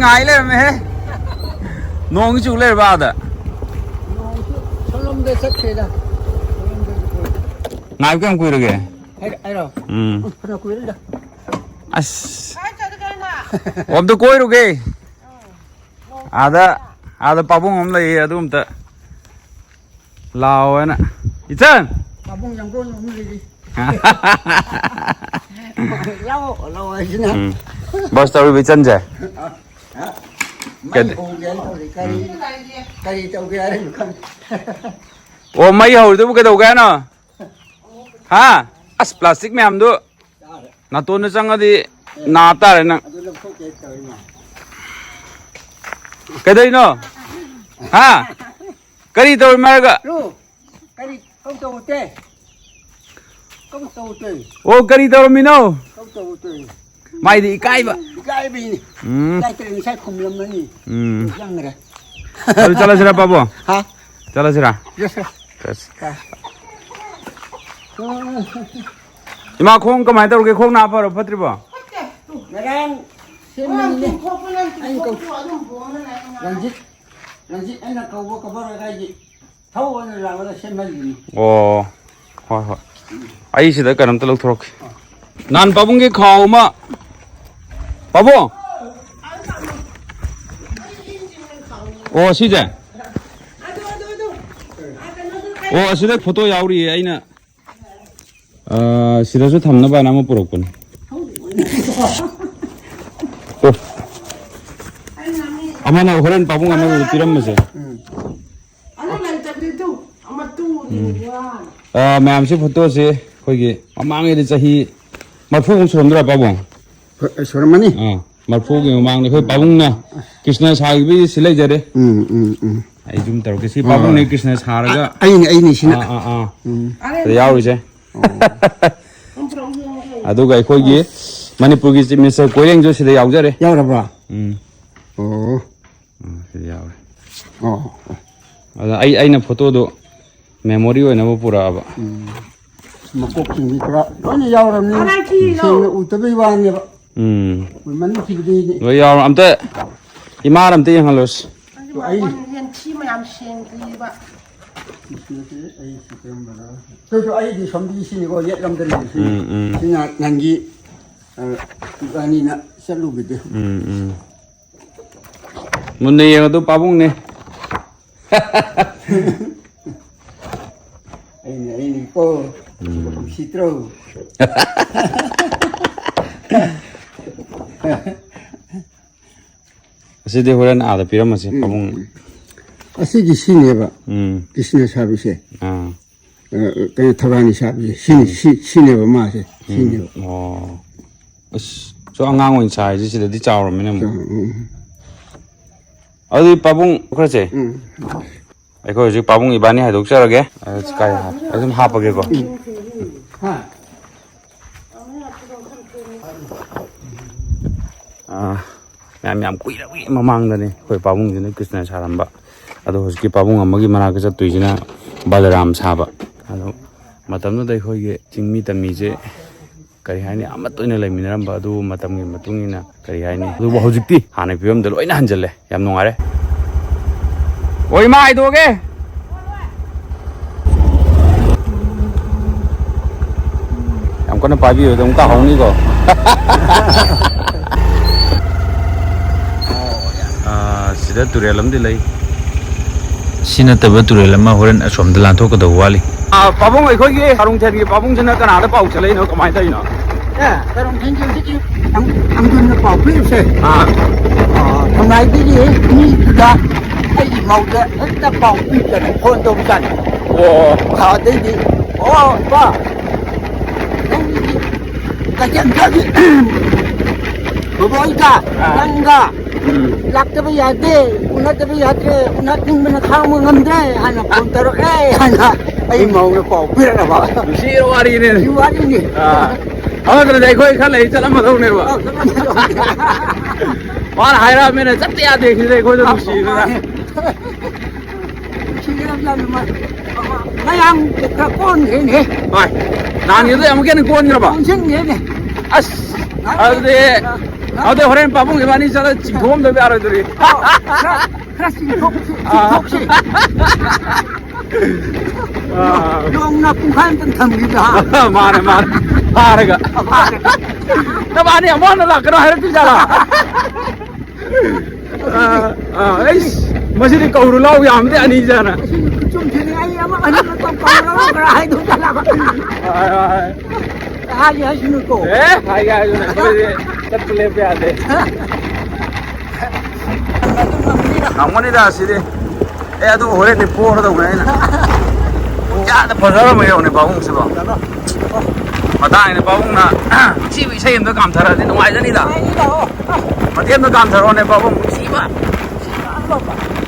ꯉꯥꯏ ꯂꯩꯔꯝꯃꯦꯍꯦ꯫ ꯅꯣꯡ ꯆꯨ ꯂꯩꯔꯕ ꯑꯥꯗ? ꯅꯣꯡꯁꯨ ꯁꯣꯝꯂꯣꯝꯗ ꯆꯠꯈ꯭ꯔꯦꯗ꯫ ꯁꯣꯝꯂꯣꯝꯗ ꯆꯠꯈ꯭ꯔꯦ꯫ ꯉꯥꯏꯕ ꯀꯌꯥꯝ ꯀꯨꯏꯔꯒꯦ? ꯍꯥꯏ-, ꯍꯥꯏꯔꯣ? ꯎꯝ꯫ ꯎꯝ, ꯐꯅ ꯀꯨꯏꯔꯦꯗ꯫ ꯑꯁ꯫ ꯑꯣ, ꯑꯝꯇ ꯀꯣꯏꯔꯨꯒꯦ꯫ ꯑꯥꯗ, ꯑꯥꯗ ꯄꯥꯕꯨꯡ ꯑꯃ ꯂꯩꯌꯦ, ꯑꯗꯨ ꯑꯝꯇ ꯂꯥꯛꯑꯣ ꯍꯥꯏꯅ꯫ ꯏꯆꯟ! ꯄꯥꯕꯨꯡ ꯌꯥꯡꯒꯣꯟ ꯑꯃ ꯂꯩꯔꯤ꯫ ꯂꯥꯛꯑꯣ, ꯂꯥꯛꯑꯣ ꯍꯥꯏꯁꯤꯅ꯫ ꯎꯝ꯫ ꯕ꯭ꯔꯁ ꯇꯧꯔꯤꯕ ꯏꯆꯟꯁꯦ? ꯃꯩ ꯀꯩꯗ-, ꯍꯧꯒꯦ ꯍꯥꯏꯅ ꯇꯧꯔꯤ꯫ ꯀꯔꯤ, ꯎꯝ꯫ ꯀꯔꯤ ꯇꯧꯒꯦ ꯍꯥꯏꯔꯤꯅꯣ ꯈꯪꯗꯦ꯫ ꯑꯣ, ꯃꯩ ꯍꯧꯔꯤꯗꯨꯕꯨ ꯀꯩꯗꯧꯒꯦ ꯍꯥꯏꯅꯣ? ꯍꯥ? ꯑꯁ, ꯄ꯭ꯂꯥꯁꯇꯤꯛ ꯃꯌꯥꯝꯗꯨ ꯅꯥꯇꯣꯟꯗ ꯆꯪꯉꯗꯤ ꯅꯥ ꯇꯥꯔꯦ ꯅꯪ꯫ ꯑꯗꯨ ꯂꯧꯊꯣꯛꯀꯦ ꯇꯧꯔꯤꯅꯦ꯫ ꯀꯩꯗꯧꯔꯤꯅꯣ? ꯍꯥ? ꯀꯔꯤ ꯇꯧꯔꯤꯃꯣ ꯍꯥꯏꯔꯒ? ꯂꯨ, ꯀꯔꯤ ꯀꯧ ꯇꯧꯗꯦ? ꯀꯧ ꯇꯧꯗꯦ? ꯑꯣ, ꯀꯔꯤ ꯇꯧꯔꯝꯃꯤꯅꯣ? ꯀꯧ ꯇꯧꯗꯦ? ꯃꯥꯏꯗꯤ ꯏꯀꯥꯏꯕ꯫ ꯏꯀꯥꯏꯕꯤꯅꯤ꯫ ꯎꯝ꯫ ꯏꯀꯥꯏꯇ꯭ꯔꯦ, ꯉꯁꯥꯏ ꯈꯨꯝꯂꯝꯃꯅꯤ꯫ ꯎꯝ꯫ ꯆꯪꯈ꯭ꯔꯦ꯫ ꯑꯗꯨ ꯆꯠꯂꯁꯤꯔ, ꯄꯥꯕꯨꯡ? ꯍꯥ? ꯆꯠꯂꯁꯤꯔ? ꯆꯠꯁꯦ꯫ ꯆꯠꯁꯤ꯫ ꯀꯥꯏ? ꯏꯃꯥ, ꯈꯣꯡ ꯀꯃꯥꯏꯅ ꯇꯧꯔꯒꯦ? ꯈꯣꯡ ꯅꯥ ꯐꯔꯣ ꯐꯠꯇ꯭ꯔꯤꯕꯣ? ꯉꯔꯥꯡ ꯁꯦꯝꯕꯅꯤꯅꯦ꯫ ꯑꯩꯅ ꯀꯧ-, ꯔꯟꯖꯤꯠ, ꯔꯟꯖꯤꯠ ꯑꯩꯅ ꯀꯧꯕ ꯀꯕꯔ ꯂꯩꯀꯥꯏꯒꯤ ꯊꯧ ꯑꯣꯏꯅ ꯂꯥꯛꯂꯒ ꯁꯦꯝꯍꯜꯂꯤꯅꯤ꯫ ꯑꯣ, ꯍꯣꯏ, ꯍꯣꯏ꯫ ꯑꯩ ꯁꯤꯗ ꯀꯩꯅꯣꯝꯇ ꯂꯧꯊꯣꯔꯛꯀꯦ꯫ ꯅꯍꯥꯟ ꯄꯥꯕꯨꯡꯒꯤ ꯈꯥꯎ ꯑꯃ, ꯄꯥꯕꯨꯡ! ꯑꯣ, ꯁꯤꯁꯦ? ꯑꯣ, ꯑꯁꯤꯗ ꯐꯣꯇꯣ ꯌꯥꯎꯔꯤꯌꯦ꯫ ꯑꯩꯅ ꯑꯥ, ꯁꯤꯗꯁꯨ ꯊꯝꯅꯕ ꯍꯥꯏꯅ ꯑꯃ ꯄꯨꯔꯛꯄꯅꯤ꯫ ꯑꯣ꯫ ꯑꯃꯅ ꯍꯣꯔꯦꯟ ꯄꯥꯕꯨꯡ ꯑꯃꯗ ꯄꯤꯔꯝꯃꯁꯦ꯫ ꯎꯝ꯫ ꯑꯗꯨ ꯂꯩꯇꯕꯗꯨ ꯑꯃ ꯇꯨꯅꯤ꯫ ꯎꯝ꯫ ꯋꯥ꯫ ꯑꯥ, ꯃꯌꯥꯝꯁꯤ ꯐꯣꯇꯣꯁꯦ ꯑꯩꯈꯣꯏꯒꯤ ꯃꯃꯥꯡꯉꯩꯗ ꯆꯍꯤ ꯃꯔꯤꯐꯨꯃꯨꯛ ꯁꯨꯔꯝꯗ꯭ꯔꯥ, ꯄꯥꯕꯨꯡ? ꯍꯣꯏ, ꯁꯨꯔꯝꯃꯅꯤ꯫ ꯑꯥ, ꯃꯔꯤꯐꯨꯒꯤ ꯃꯃꯥꯡꯗ ꯑꯩꯈꯣꯏ ꯄꯥꯕꯨꯡꯅ ꯀ꯭ꯔꯤꯁꯅ ꯁꯥꯈꯤꯕꯒꯤ ꯁꯤ ꯂꯩꯖꯔꯦ꯫ ꯎꯝ, ꯎꯝ, ꯎꯝ꯫ ꯑꯩ ꯖꯨꯝ ꯇꯧꯔꯛꯀꯦ꯫ ꯁꯤ ꯍꯣꯏ, ꯄꯥꯕꯨꯡꯅꯦ ꯍꯣꯏ꯫ ꯀ꯭ꯔꯤꯁꯅ ꯁꯥꯔꯒ꯫ ꯑ-, ꯑꯩꯅꯦ, ꯑꯩꯅꯦ ꯁꯤꯅ꯫ ꯑꯥ, ꯑꯥ, ꯑꯥ꯫ ꯎꯝ꯫ ꯁꯤꯗ ꯌꯥꯎꯔꯤꯁꯦ꯫ ꯑꯣ꯫ ꯑꯗꯨꯒ ꯑꯩꯈꯣꯏꯒꯤ ꯃꯅꯤꯄꯨꯔꯒꯤ Chief Minister ꯀꯣꯏꯔꯦꯡꯁꯨ ꯁꯤꯗ ꯌꯥꯎꯖꯔꯦ꯫ ꯌꯥꯎꯔꯕ꯭ꯔꯣ? ꯎꯝ꯫ ꯑꯣ꯫ ꯎꯝ, ꯁꯤꯗ ꯌꯥꯎꯔꯦ꯫ ꯑꯣ꯫ ꯑꯗ ꯑꯩ, ꯑꯩꯅ ꯐꯣꯇꯣꯗꯣ memory ꯑꯣꯏꯅꯕ ꯄꯨꯔꯛꯑꯕ꯫ ꯎꯝ꯫ ꯃꯀꯣꯛꯁꯤꯡꯗꯤ ꯄꯨꯔꯥ ꯂꯣꯏꯅ ꯌꯥꯎꯔꯕꯅꯤ꯫ ꯁꯦꯡꯅ ꯎꯗꯕꯩ ꯋꯥꯅꯦꯕ꯫ ꯎꯝ꯫ ꯃꯣꯏ ꯃꯅꯨꯡ ꯊꯤꯕꯗꯤ ꯂꯣꯏ ꯌꯥꯎꯔ-, ꯑꯝꯇ ꯏꯃꯥꯔ ꯑꯝꯇ ꯌꯦꯡꯍꯜꯂꯣꯁꯤ꯫ ꯑꯩ ꯌꯦꯟꯊꯤ ꯃꯌꯥꯝ ꯁꯦꯡꯗ꯭ꯔꯤꯕ꯫ ꯃꯁꯤ ꯑꯩ ꯁꯤ ꯀꯔꯝꯕꯅꯣ? ꯇꯨ, ꯇꯨ, ꯑꯩꯗꯤ ꯁꯣꯝꯗꯒꯤ ꯁꯤꯅꯤꯀꯣ, ꯌꯦꯠꯂꯣꯝꯗ ꯂꯩꯔꯤꯁꯤ꯫ ꯎꯝ, ꯎꯝ꯫ ꯁꯤꯅ ꯅꯪꯒꯤ, ꯑ, ꯏꯕꯥꯅꯤꯅ ꯆꯠꯂꯨꯕꯗꯨ꯫ ꯎꯝ, ꯎꯝ꯫ ꯃꯨꯟꯅ ꯌꯦꯡꯉꯗꯨ ꯄꯥꯕꯨꯡꯅꯦ꯫ ꯑꯩꯅ, ꯑꯩꯅꯀꯣ, ꯎꯝ꯫ ꯎꯁꯤꯠꯇ꯭ꯔꯣ? ꯑꯁꯤꯗꯤ ꯍꯣꯔꯦꯟ ꯑꯥꯗ ꯄꯤꯔꯝꯃꯁꯦ, ꯎꯝ꯫ ꯄꯥꯕꯨꯡ꯫ ꯑꯁꯤꯒꯤ ꯁꯤꯅꯦꯕ, ꯎꯝ꯫ ꯀ꯭ꯔꯤꯁꯅ ꯁꯥꯕꯤꯁꯦ꯫ ꯑꯥ꯫ ꯑ, ꯀꯩꯅꯣ, ꯊꯧꯔꯥꯅꯤ ꯁꯥꯕꯤꯁꯦ꯫ ꯁꯤꯅꯤ, ꯎꯝ꯫ ꯁꯤ-, ꯁꯤꯅꯦꯕ ꯃꯥꯁꯦ꯫ ꯎꯝ꯫ ꯁꯤꯅꯦꯕ꯫ ꯑꯣ꯫ ꯑꯁ, ꯁꯨ ꯑꯉꯥꯡ ꯑꯣꯏꯅ ꯁꯥꯔꯤꯁꯦ ꯁꯤꯗꯗꯤ ꯆꯥꯎꯔꯝꯃꯤꯅꯦ ꯑꯃꯨꯛ꯫ ꯎꯝ, ꯎꯝ꯫ ꯑꯗꯨꯗꯤ ꯄꯥꯕꯨꯡ ꯈꯔꯁꯦ꯫ ꯎꯝ꯫ ꯑꯩꯈꯣꯏ ꯍꯧꯖꯤꯛ ꯄꯥꯕꯨꯡ ꯏꯕꯥꯅꯤ ꯍꯥꯏꯗꯣꯛꯆꯔꯒꯦ꯫ ꯑ, ꯀꯥꯏ ꯍꯥꯞ-, ꯑꯗꯨꯝ ꯍꯥꯞꯄꯒꯦꯀꯣ꯫ ꯍꯥ꯫ ꯑ, ꯃꯌꯥꯝ, ꯌꯥꯝ ꯀꯨꯏꯔꯕꯒꯤ ꯃꯃꯥꯡꯗꯅꯦ ꯑꯩꯈꯣꯏ ꯄꯥꯕꯨꯡꯁꯤꯅ ꯀ꯭ꯔꯤꯁꯅ ꯁꯥꯔꯝꯕ꯫ ꯑꯗꯣ ꯍꯧꯖꯤꯛꯀꯤ ꯄꯥꯕꯨꯡ ꯑꯃꯒꯤ ꯃꯅꯥꯛꯇ ꯆꯠꯇꯣꯏꯁꯤꯅ ꯕꯂꯔꯥꯝ ꯁꯥꯕ꯫ ꯑꯗꯣ ꯃꯇꯝꯗꯨꯗ ꯑꯩꯈꯣꯏꯒꯤ ꯆꯤꯡꯃꯤ ꯇꯝꯃꯤꯁꯦ ꯀꯔꯤ ꯍꯥꯏꯅꯤ, ꯑꯃꯠꯇ ꯑꯣꯏꯅ ꯂꯩꯃꯤꯟꯅꯔꯝꯕ꯫ ꯑꯗꯨꯕꯨ ꯃꯇꯝꯒꯤ ꯃꯇꯨꯡ ꯏꯟꯅ ꯀꯔꯤ ꯍꯥꯏꯅꯤ, ꯑꯗꯨꯕꯨ ꯍꯧꯖꯤꯛꯇꯤ ꯍꯥꯟꯅꯒꯤ ꯐꯤꯕꯝꯗ ꯂꯣꯏꯅ ꯍꯟꯖꯤꯜꯂꯦ꯫ ꯌꯥꯝ ꯅꯨꯡꯉꯥꯏꯔꯦ꯫ ꯑꯣ, ꯏꯃꯥ, ꯍꯥꯏꯗꯣꯛꯑꯒꯦ꯫ ꯌꯥꯝ ꯀꯟꯅ ꯄꯥꯏꯕꯤꯔꯣꯏꯗ, ꯑꯃꯨꯛ ꯇꯥꯍꯧꯅꯤꯀꯣ꯫ ꯑꯥ, ꯁꯤꯗ ꯇꯨꯔꯦꯜ ꯑꯃꯗꯤ ꯂꯩ꯫ ꯁꯤ ꯅꯠꯇꯕ ꯇꯨꯔꯦꯜ ꯑꯃ ꯍꯣꯔꯦꯟ ꯑꯁꯣꯝꯗ ꯂꯥꯟꯊꯣꯛꯀꯗꯧꯕ ꯋꯥꯠꯂꯤ꯫ ꯑꯥ, ꯄꯥꯕꯨꯡ, ꯑꯩꯈꯣꯏꯒꯤ ꯀꯥꯔꯣꯡꯊꯦꯟꯒꯤ ꯄꯥꯕꯨꯡꯁꯤꯅ ꯀꯅꯥꯗ ꯄꯥꯎ ꯆꯦꯜꯂꯛꯏꯅꯣ? ꯀꯃꯥꯏꯅ ꯇꯧꯔꯤꯅꯣ? ꯑꯦ, ꯀꯥꯔꯣꯡꯊꯦꯟꯒꯤ ꯍꯧꯖꯤꯛꯀꯤ ꯑꯪ-, ꯑꯪꯒꯨꯔꯅ ꯄꯥꯎ ꯄꯤꯔꯤꯁꯦ꯫ ꯑꯥ꯫ ꯑꯥ, ꯈꯝꯂꯥꯏꯗꯒꯤ ꯃꯤꯗꯨꯗ ꯑꯩꯒꯤ ꯃꯧꯗ ꯍꯦꯛꯇ ꯄꯥꯎ ꯄꯤꯗꯅ ꯐꯣꯟ ꯇꯧꯕꯖꯥꯠꯅꯤ꯫ ꯑꯣ꯫ ꯑꯥ, ꯑꯗꯩꯗꯤ, "ꯑꯣ, ꯏꯄꯥ, ꯅꯪꯒꯤ ꯀꯩꯊꯦꯜ ꯈꯔꯒꯤ ꯕꯣꯕꯣꯏꯒ ꯑꯥ꯫ ꯅꯪꯒ ꯎꯝ꯫ ꯂꯥꯛꯇꯕ ꯌꯥꯗꯦ, ꯎꯅꯗꯕ ꯌꯥꯗ꯭ꯔꯦ, ꯎꯅꯅꯤꯡꯕꯅ ꯈꯥꯡꯕ ꯉꯝꯗ꯭ꯔꯦ" ꯍꯥꯏꯅ ꯐꯣꯟ ꯇꯧꯔꯛꯑꯦ ꯍꯥꯏꯅ ꯑꯩ ꯃꯧꯅ ꯄꯥꯎ ꯄꯤꯔꯛꯑꯕ꯫ ꯅꯨꯡꯁꯤꯕ ꯋꯥꯔꯤꯅꯦ꯫ ꯅꯨꯡꯁꯤ ꯋꯥꯔꯤꯅꯤ꯫ ꯑꯥ꯫ ꯑꯗꯨ ꯅꯠꯇ꯭ꯔꯗꯤ ꯑꯩꯈꯣꯏ ꯈꯔ ꯂꯩ ꯆꯠꯂꯝꯃꯗꯧꯅꯦꯕ꯫ ꯑꯥ, ꯆꯠꯂꯝꯃꯗꯧꯅꯦ꯫ ꯃꯥꯅ ꯍꯥꯏꯔꯛꯑꯕꯅꯤꯅ ꯆꯠꯇ ꯌꯥꯗꯦ ꯁꯤꯗꯤ ꯑꯩꯈꯣꯏꯁꯨ ꯑꯥ, ꯅꯨꯡꯁꯤꯗꯅ꯫ ꯃꯥꯅꯦ꯫ ꯅꯨꯡꯁꯤꯒꯗꯕꯖꯥꯠꯅꯤ ꯃꯥ꯫ ꯃꯌꯥꯝ ꯈꯔ ꯀꯣꯟꯈ꯭ꯔꯦꯅꯦ꯫ ꯍꯣꯏ꯫ ꯅꯍꯥꯟꯒꯤꯗꯨꯗꯩ ꯑꯃꯨꯛꯀ ꯍꯦꯟꯅ ꯀꯣꯟꯈ꯭ꯔꯕ? ꯀꯣꯟꯁꯤꯟꯈ꯭ꯔꯦꯅꯦ꯫ ꯑꯁ꯫ ꯑꯗꯨꯗꯤ, ꯑꯗꯨꯗꯤ ꯍꯣꯔꯦꯟ ꯄꯥꯕꯨꯡ ꯏꯕꯥꯅꯤ ꯆꯠꯂ ꯆꯤꯡꯊꯣꯛꯑꯝꯗꯕ ꯌꯥꯔꯣꯏꯗꯣꯔꯤ꯫ ꯈꯔ, ꯈꯔ ꯆꯤꯡꯊꯣꯛꯁꯤ, ꯑꯥ꯫ ꯆꯤꯡꯊꯣꯛꯁꯤ꯫ ꯑꯥ꯫ ꯅꯣꯡꯅ ꯄꯨꯡꯈꯥꯏ ꯑꯝꯇꯪ ꯊꯝꯈꯤꯕ, ꯍꯥ? ꯃꯥꯅꯦ, ꯃꯥꯅꯦ꯫ ꯐꯥꯔꯒ꯫ ꯐꯥꯔꯒ꯫ ꯅꯕꯥꯅꯤ ꯑꯃꯨꯛ ꯍꯟꯅ ꯂꯥꯛꯀꯅꯣ ꯍꯥꯏꯔꯛꯇꯣꯏ ꯖꯥꯠꯂꯥ? ꯑꯥ, ꯑꯥ, ꯑꯩꯁ, ꯃꯁꯤꯗꯤ ꯀꯧꯔꯨ ꯂꯥꯎ ꯌꯥꯝꯗꯦ ꯑꯅꯤ ꯆꯥꯅ꯫ ꯑꯁꯤ ꯆꯨꯝꯗ꯭ꯔꯤꯅꯦ, ꯑꯩ ꯑꯃ ꯑꯅꯤ ꯈꯛꯇ ꯀꯧꯔꯒ ꯈꯔ ꯍꯥꯏꯗꯣꯛ ꯆꯠꯂꯕ꯫ ꯍꯣꯏ, ꯍꯣꯏ, ꯍꯣꯏ꯫ ꯍꯥꯏꯒꯦ ꯍꯥꯏꯁꯤꯅꯨꯀꯣ꯫ ꯑꯦ, ꯍꯥꯏꯒꯦ ꯍꯥꯏꯁꯤꯅꯦ, ꯑꯩꯈꯣꯏꯗꯤ ꯆꯠꯄ ꯂꯦꯞꯄ ꯌꯥꯗꯦ꯫ ꯉꯝꯒꯅꯤꯗ ꯁꯤꯗꯤ꯫ ꯑꯦ, ꯑꯗꯨ ꯍꯣꯔꯦꯟꯗꯤ ꯄꯣꯔꯗꯧꯅꯦ ꯑꯩꯅ꯫ ꯄꯨꯡꯌꯥꯗ ꯐꯖꯔꯝꯃꯦ ꯌꯦꯡꯉꯨꯅꯦ ꯄꯥꯕꯨꯡꯁꯤꯕꯣ꯫ ꯃꯇꯥꯡꯁꯤꯗ ꯄꯥꯕꯨꯡꯅ ꯅꯨꯡꯁꯤꯕ ꯏꯁꯩ ꯑꯝꯇ ꯀꯥꯝꯊꯔꯛꯑꯗꯤ ꯅꯨꯡꯉꯥꯏꯖꯅꯤꯗ꯫ ꯃꯇꯦꯛ ꯑꯃ ꯀꯥꯝꯊꯔꯛꯑꯣꯅꯦ ꯄꯥꯕꯨꯡ ꯅꯨꯡꯁꯤꯕ꯫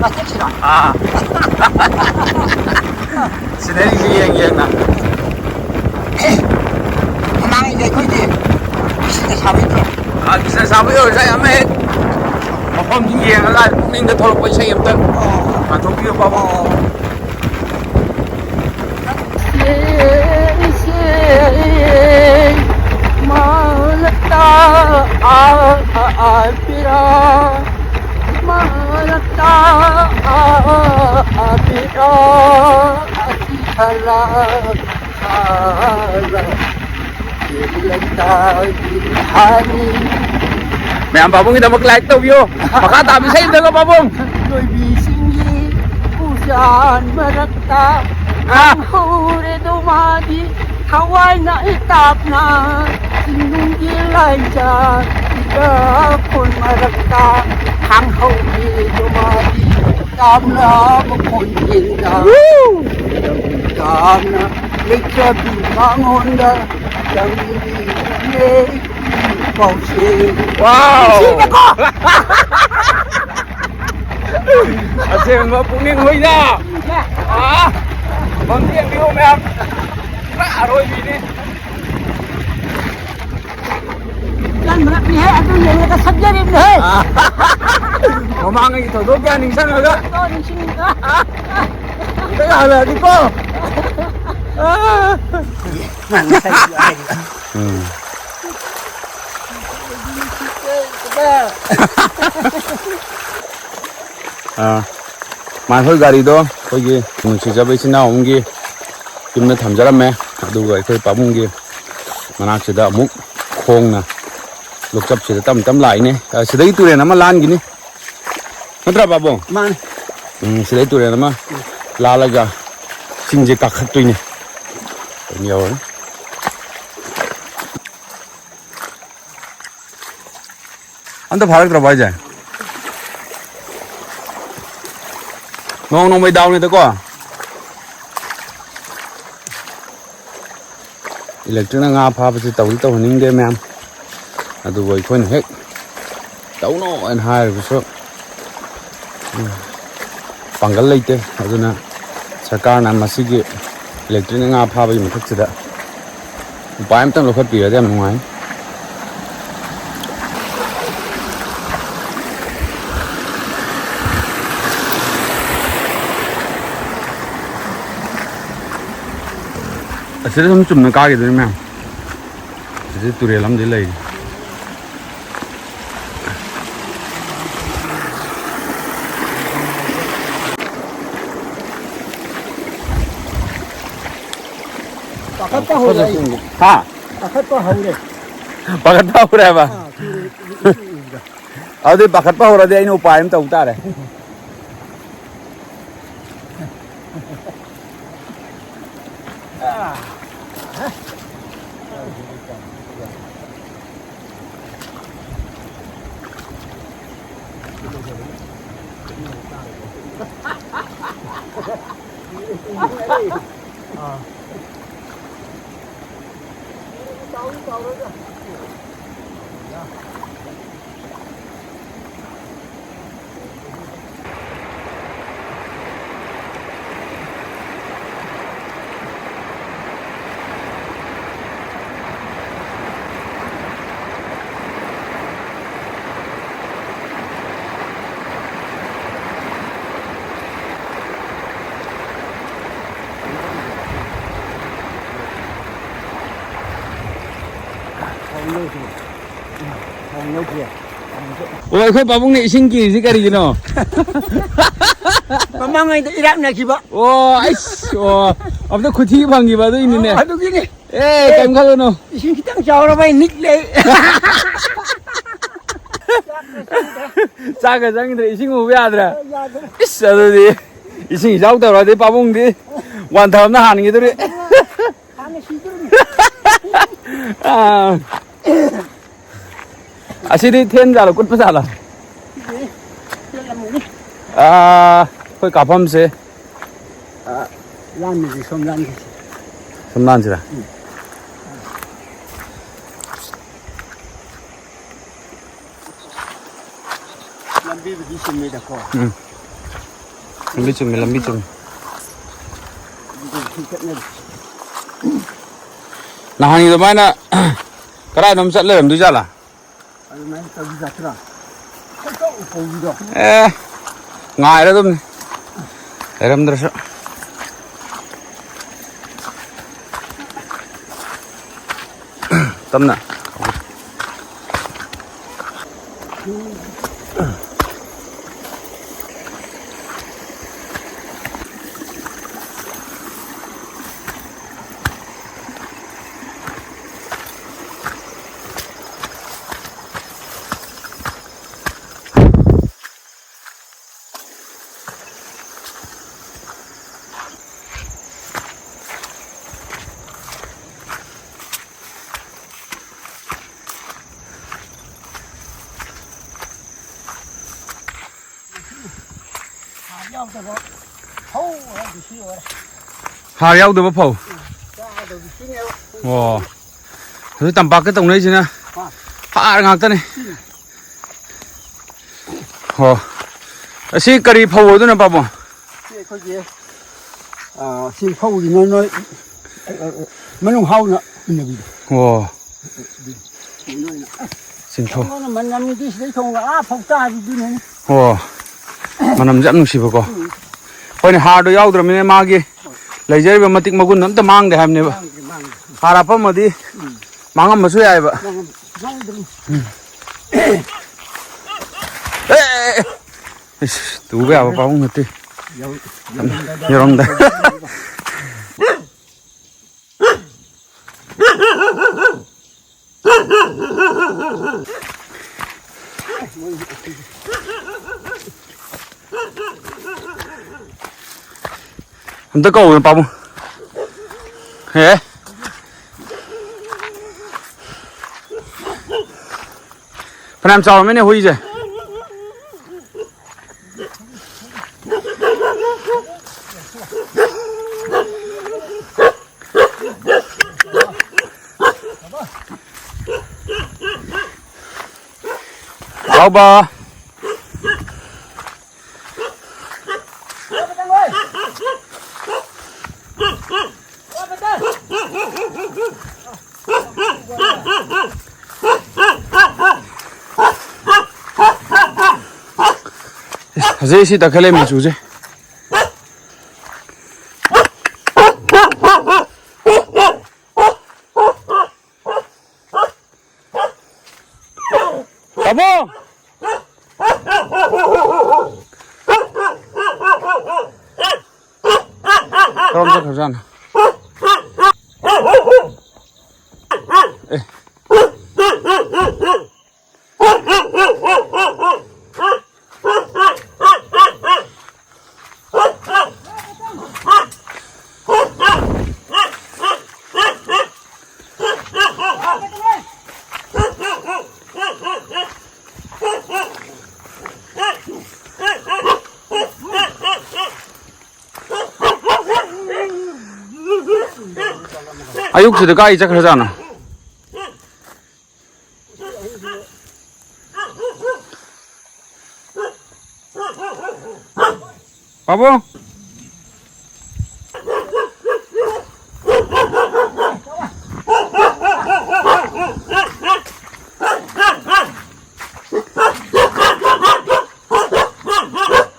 ꯃꯇꯦꯛꯁꯤꯔꯣ? ꯑꯥ꯫ ꯁꯤꯅꯔꯤꯁꯤ ꯌꯦꯡ ꯌꯦꯡꯅ꯫ ꯃꯃꯥꯡꯉꯩꯗꯤ ꯑꯩꯈꯣꯏꯗꯤ ꯕꯤꯁꯅꯨ ꯁꯥꯕꯩꯗ꯭ꯔꯣ? ꯑꯥ, ꯕꯤꯁꯅꯨ ꯁꯥꯕꯩ ꯑꯣꯏꯔꯁꯨ ꯌꯥꯏ, ꯑꯃ ꯍꯦꯛ ꯃꯐꯝꯁꯤ ꯌꯦꯡꯉꯒ ꯄꯨꯛꯅꯤꯡꯗ ꯊꯣꯛꯂꯛꯄ ꯏꯁꯩ ꯑꯝꯇꯪ ꯄꯥꯊꯣꯛꯄꯤꯌꯨ, ꯄꯥꯕꯨꯡ꯫ ꯑꯣ꯫ ꯁꯦ, ꯁꯦ, ꯃꯥꯂꯇꯥ, ꯑꯥ, ꯑꯥ, ꯑꯥ, ꯄꯤꯔꯥ, ꯃꯥꯂꯇꯥ, ꯑꯥ, ꯑꯥ, ꯑꯥ, ꯄꯤꯔꯥ, ꯑꯁꯤ ꯈꯂꯥ꯫ ꯃꯌꯥꯝ ꯄꯥꯕꯨꯡꯒꯤꯗꯃꯛ like ꯇꯧꯕꯤꯌꯣ꯫ ꯃꯈꯥ ꯇꯥꯕ ꯏꯁꯩ ꯑꯝꯇꯒ ꯄꯥꯕꯨꯡ꯫ ꯂꯣꯏꯕꯤꯁꯤꯡꯒꯤ ꯎꯖꯥꯟ ꯃꯔꯛꯇ ꯑꯥ꯫ ꯍꯧꯔꯦꯗꯣ ꯃꯥꯗꯤ ꯊꯋꯥꯏꯅ ꯏꯇꯥꯞꯅ ꯆꯤꯡꯅꯨꯡꯒꯤ ꯂꯥꯏꯖꯥ ꯏꯀꯥꯈꯣꯟ ꯃꯔꯛꯇ ꯈꯥꯡꯍꯧꯔꯦꯗꯣ ꯃꯥꯗꯤ ꯇꯥꯞꯅ ꯃꯈꯣꯟ ꯌꯦꯡꯗ꯫ ꯇꯥꯞꯅ ꯂꯩꯇ꯭ꯔꯕꯤ ꯃꯉꯣꯟꯗ ꯆꯪꯕꯤꯔꯦ ꯄꯥꯎꯁꯦ꯫ ꯋꯥꯎ! ꯁꯤꯅꯀꯣ! ꯑꯁꯦꯡꯕ ꯄꯨꯛꯅꯤꯡ ꯍꯨꯏꯅ! ꯑꯥ! ꯃꯐꯝꯁꯦ ꯌꯦꯡꯕꯤꯌꯨ ꯃꯌꯥꯝ! ꯄꯨꯔꯥ ꯑꯔꯣꯏꯕꯤꯅꯤ! ꯌꯥꯝ ꯃꯔꯛꯅꯤꯍꯦ, ꯑꯗꯨ ꯌꯦꯡꯉꯒ ꯁꯛꯆꯔꯤꯕꯅꯤꯍꯦ꯫ ꯃꯃꯥꯡꯉꯩꯒꯤ ꯊꯧꯗꯣꯛ ꯀꯌꯥ ꯅꯤꯡꯁꯤꯡꯉꯒ꯫ ꯑꯣ, ꯅꯤꯡꯁꯤꯡꯉꯤꯗ꯫ ꯑꯝꯇꯒ ꯍꯜꯂꯛꯑꯗꯤꯀꯣ꯫ ꯎꯝ꯫ ꯑꯥ, ꯃꯥ ꯍꯣꯏ ꯒꯥꯔꯤꯗꯣ ꯑꯩꯈꯣꯏꯒꯤ ꯅꯨꯡꯁꯤꯖꯕ ꯏꯆꯤꯟ ꯏꯅꯥꯎ ꯑꯃꯒꯤ ꯌꯨꯝꯗ ꯊꯝꯖꯔꯝꯃꯦ꯫ ꯑꯗꯨꯒ ꯑꯩꯈꯣꯏ ꯄꯥꯕꯨꯡꯒꯤ ꯃꯅꯥꯛꯁꯤꯗ ꯑꯃꯨꯛ ꯈꯣꯡꯅ ꯂꯣꯛꯆꯞꯁꯤꯗ ꯇꯞ ꯇꯞ ꯂꯥꯛꯏꯅꯦ꯫ ꯑ, ꯁꯤꯗꯒꯤ ꯇꯨꯔꯦꯟ ꯑꯃ ꯂꯥꯟꯈꯤꯅꯤ, ꯅꯠꯇ꯭ꯔꯥ ꯄꯥꯕꯨꯡ? ꯃꯥꯅꯦ꯫ ꯎꯝ, ꯁꯤꯗꯩ ꯇꯨꯔꯦꯟ ꯑꯃ ꯂꯥꯜꯂꯒ ꯆꯤꯡꯁꯦ ꯀꯥꯈꯠꯇꯣꯏꯅꯦ꯫ ꯑꯗꯨꯝ ꯌꯧꯔꯅꯤ꯫ ꯑꯝꯇ ꯐꯥꯔꯛꯇ꯭ꯔꯕꯣ ꯍꯥꯏꯁꯦ? ꯅꯣꯡ ꯅꯣꯡꯃꯩ ꯗꯥꯎꯅꯤꯗꯀꯣ꯫ ꯏꯂꯦꯛꯇ꯭ꯔꯤꯛꯅ ꯉꯥ ꯐꯥꯕꯁꯤ ꯇꯧꯗꯤ ꯇꯧꯍꯟꯅꯤꯡꯗꯦ ꯃꯌꯥꯝ, ꯑꯗꯨꯕꯨ ꯑꯩꯈꯣꯏꯅ ꯍꯦꯛ ꯇꯧꯅꯣ ꯍꯥꯏꯅ ꯍꯥꯏꯔꯕꯁꯨ, ꯎꯝ, ꯄꯥꯡꯒꯜ ꯂꯩꯇꯦ꯫ ꯑꯗꯨꯅ ꯁꯔꯀꯥꯔꯅ ꯃꯁꯤꯒꯤ ꯏꯂꯦꯛꯇ꯭ꯔꯤꯛꯅ ꯉꯥ ꯐꯥꯕꯒꯤ ꯃꯊꯛꯁꯤꯗ ꯎꯄꯥꯏ ꯑꯝꯇꯪ ꯂꯧꯈꯠꯄꯤꯔꯗꯤ ꯌꯥꯝ ꯅꯨꯡꯉꯥꯏ꯫ ꯑꯁꯤꯗ ꯁꯨꯝ ꯆꯨꯝꯅ ꯀꯥꯈꯤꯗꯣꯏꯅꯤ ꯃꯌꯥꯝ꯫ ꯑꯁꯤꯗ ꯇꯨꯔꯦꯜ ꯑꯃꯗꯤ ꯂꯩꯔꯤ꯫ ꯄꯥꯈꯠꯄ ꯍꯧꯔꯦ ꯑꯩ꯫ ꯍꯥ? ꯄꯥꯈꯠꯄ ꯍꯧꯔꯦ꯫ ꯄꯥꯈꯠꯄ ꯍꯧꯔꯦ ꯍꯥꯏꯕ? ꯑꯥ, ꯇꯨꯔꯦꯜ ꯎꯕꯗ꯫ ꯑꯗꯨꯗꯤ ꯄꯥꯈꯠꯄ ꯍꯧꯔꯗꯤ ꯑꯩꯅ ꯎꯄꯥꯏ ꯑꯃ ꯇꯧ ꯇꯥꯔꯦ꯫ ꯑꯣ, ꯑꯩꯈꯣꯏ ꯄꯥꯕꯨꯡꯅ ꯏꯁꯤꯡ ꯀꯤꯔꯤꯁꯤ ꯀꯔꯤꯒꯤꯅꯣ? ꯃꯃꯥꯡꯉꯩꯗ ꯏꯔꯥꯛꯅꯈꯤꯕ꯫ ꯑꯣ, ꯑꯩꯁ, ꯑꯣ, ꯑꯝꯇ ꯈꯨꯊꯤ ꯐꯪꯈꯤꯕ ꯑꯗꯨꯏꯅꯤꯅꯦ꯫ ꯑꯗꯨꯒꯤꯅꯦ꯫ ꯑꯦ, ꯀꯩꯝ ꯈꯜꯂꯨꯅꯨ꯫ ꯏꯁꯤꯡ ꯈꯤꯇꯪ ꯆꯥꯎꯔꯕ ꯑꯩ ꯅꯤꯛꯂꯦ ꯑꯩ꯫ ꯆꯥꯛꯀ ꯆꯪꯗ꯭ꯔꯦ, ꯏꯁꯤꯡ ꯎꯕ ꯌꯥꯗ꯭ꯔꯦ꯫ ꯌꯥꯗ꯭ꯔꯦ꯫ ꯏꯁ, ꯑꯗꯨꯗꯤ ꯏꯁꯤꯡ ꯏꯆꯥꯎ ꯇꯧꯔꯗꯤ ꯄꯥꯕꯨꯡꯗꯤ ꯋꯥꯟꯊꯕꯅ ꯍꯥꯟꯈꯤꯗꯣꯔꯤ꯫ ꯍꯥꯟꯅ ꯁꯤꯗꯣꯔꯤꯅꯤ꯫ ꯑꯥ꯫ ꯑꯁꯤꯗꯤ ꯊꯦꯟ ꯖꯥꯠꯂꯣ, ꯀꯨꯠꯄ ꯖꯥꯠꯂꯣ? ꯁꯤꯗꯤ ꯊꯦꯜꯂꯝꯃꯅꯤ꯫ ꯑꯥ, ꯑꯩꯈꯣꯏ ꯀꯥꯐꯝꯁꯦ꯫ ꯑꯥ, ꯂꯥꯟꯕꯁꯦ ꯁꯣꯝ ꯂꯥꯟꯒꯤꯁꯦ꯫ ꯁꯣꯝ ꯂꯥꯟꯁꯤꯔꯥ? ꯎꯝ꯫ ꯂꯝꯕꯤꯕꯨꯗꯤ ꯆꯨꯝꯃꯤꯗꯀꯣ꯫ ꯎꯝ꯫ ꯂꯝꯕꯤ ꯆꯨꯝꯃꯤ, ꯂꯝꯕꯤ ꯆꯨꯝꯃꯤ꯫ ꯑꯗꯨꯗꯤ ꯆꯠꯅꯔꯤ꯫ ꯅꯍꯥꯟꯒꯤ ꯑꯗꯨꯃꯥꯏꯅ ꯀꯗꯥꯏꯗꯅꯣꯝ ꯆꯠ ꯂꯩꯔꯝꯗꯣꯏ ꯖꯥꯠꯂꯥ? ꯑꯗꯨꯃꯥꯏꯅ ꯇꯧꯕ ꯖꯥꯠꯇ꯭ꯔꯥ? ꯈꯣꯏꯗꯧ ꯀꯧꯕꯤꯗꯣ꯫ ꯑꯦ, ꯉꯥꯏꯔꯗꯕꯅꯤ꯫ ꯂꯩꯔꯝꯗ꯭ꯔꯁꯨ꯫ ꯇꯞꯅ꯫ ꯍꯥꯔ ꯌꯥꯎꯗꯕ ꯐꯧ ꯍꯥꯏꯗꯤ ꯁꯤ ꯑꯣꯏꯔꯦ꯫ ꯍꯥꯔ ꯌꯥꯎꯗꯕ ꯐꯧ? ꯆꯥꯗꯕ ꯁꯤꯅꯦꯕ꯫ ꯑꯣ꯫ ꯑꯗꯨ ꯇꯝꯄꯥꯛꯇ ꯇꯧꯅꯩꯁꯤꯅ ꯑꯥ꯫ ꯍꯥꯔ ꯉꯥꯛꯇꯅꯤ꯫ ꯁꯤꯅꯤ꯫ ꯑꯣ꯫ ꯑꯁꯤ ꯀꯔꯤ ꯐꯧ ꯑꯣꯏꯗꯣꯏꯅꯣ, ꯄꯥꯕꯨꯡ? ꯁꯤ ꯑꯩꯈꯣꯏꯒꯤ, ꯑꯥ, ꯁꯤ ꯐꯧꯁꯤ ꯅꯣꯏ, ꯅꯣꯏ, ꯑ, ꯑ, ꯃꯅꯨꯡ ꯍꯥꯎꯅ ꯍꯨꯟꯅꯕꯤꯗꯣ꯫ ꯑꯣ꯫ ꯁꯤꯡꯊꯣ꯫ ꯃꯅꯝꯗꯤ ꯁꯤꯗꯩ ꯊꯣꯡꯅ ꯑꯥ ꯐꯧ ꯇꯥꯕꯤꯗꯨꯅꯤ꯫ ꯑꯣ꯫ ꯃꯅꯝꯁꯦ ꯌꯥꯝ ꯅꯨꯡꯁꯤꯕꯀꯣ꯫ ꯎꯝ꯫ ꯍꯣꯏꯅꯦ, ꯍꯥꯔꯗꯣ ꯌꯥꯎꯗ꯭ꯔꯕꯅꯤꯅ ꯃꯥꯒꯤ ꯂꯩꯖꯔꯤꯕ ꯃꯇꯤꯛ ꯃꯒꯨꯟ ꯑꯝꯇ ꯃꯥꯡꯗꯦ ꯍꯥꯏꯕꯅꯦꯕ꯫ ꯃꯥꯡꯗ꯭ꯔꯦ, ꯃꯥꯡꯗ꯭ꯔꯦ꯫ ꯍꯥꯔ ꯍꯥꯞꯄꯝꯃꯗꯤ ꯎꯝ꯫ ꯃꯥꯡꯉꯝꯕꯁꯨ ꯌꯥꯏꯑꯕ꯫ ꯃꯥꯡꯉꯝ-, ꯃꯥꯡꯗ꯭ꯔꯦ꯫ ꯎꯝ꯫ ꯏꯁ, ꯇꯨꯕ ꯌꯥꯕ ꯄꯥꯕꯨꯡ ꯅꯠꯇꯦ꯫ ꯌꯧꯔꯝꯗꯥꯏ꯫ ꯑꯝꯇ ꯀꯧꯋꯦ ꯄꯥꯕꯨꯡ꯫ ꯍꯦ꯫ ꯐꯅꯌꯥꯝ ꯆꯥꯎꯔꯝꯃꯦꯅꯦ ꯍꯨꯏꯁꯦ꯫ ꯍꯥꯎꯕ꯫ ꯐꯖꯩ ꯁꯤ ꯇꯈꯦꯜꯂꯩ ꯃꯆꯨꯁꯦ꯫ ꯇꯥꯃꯣ! ꯀꯔꯣꯝ ꯆꯠꯈ꯭ꯔꯖꯥꯠꯅꯣ? ꯑꯦ꯫ ꯑꯌꯨꯛꯁꯤꯗ ꯀꯥꯏ ꯆꯠꯈ꯭ꯔꯖꯥꯠꯅꯣ? ꯄꯥꯕꯨꯡ!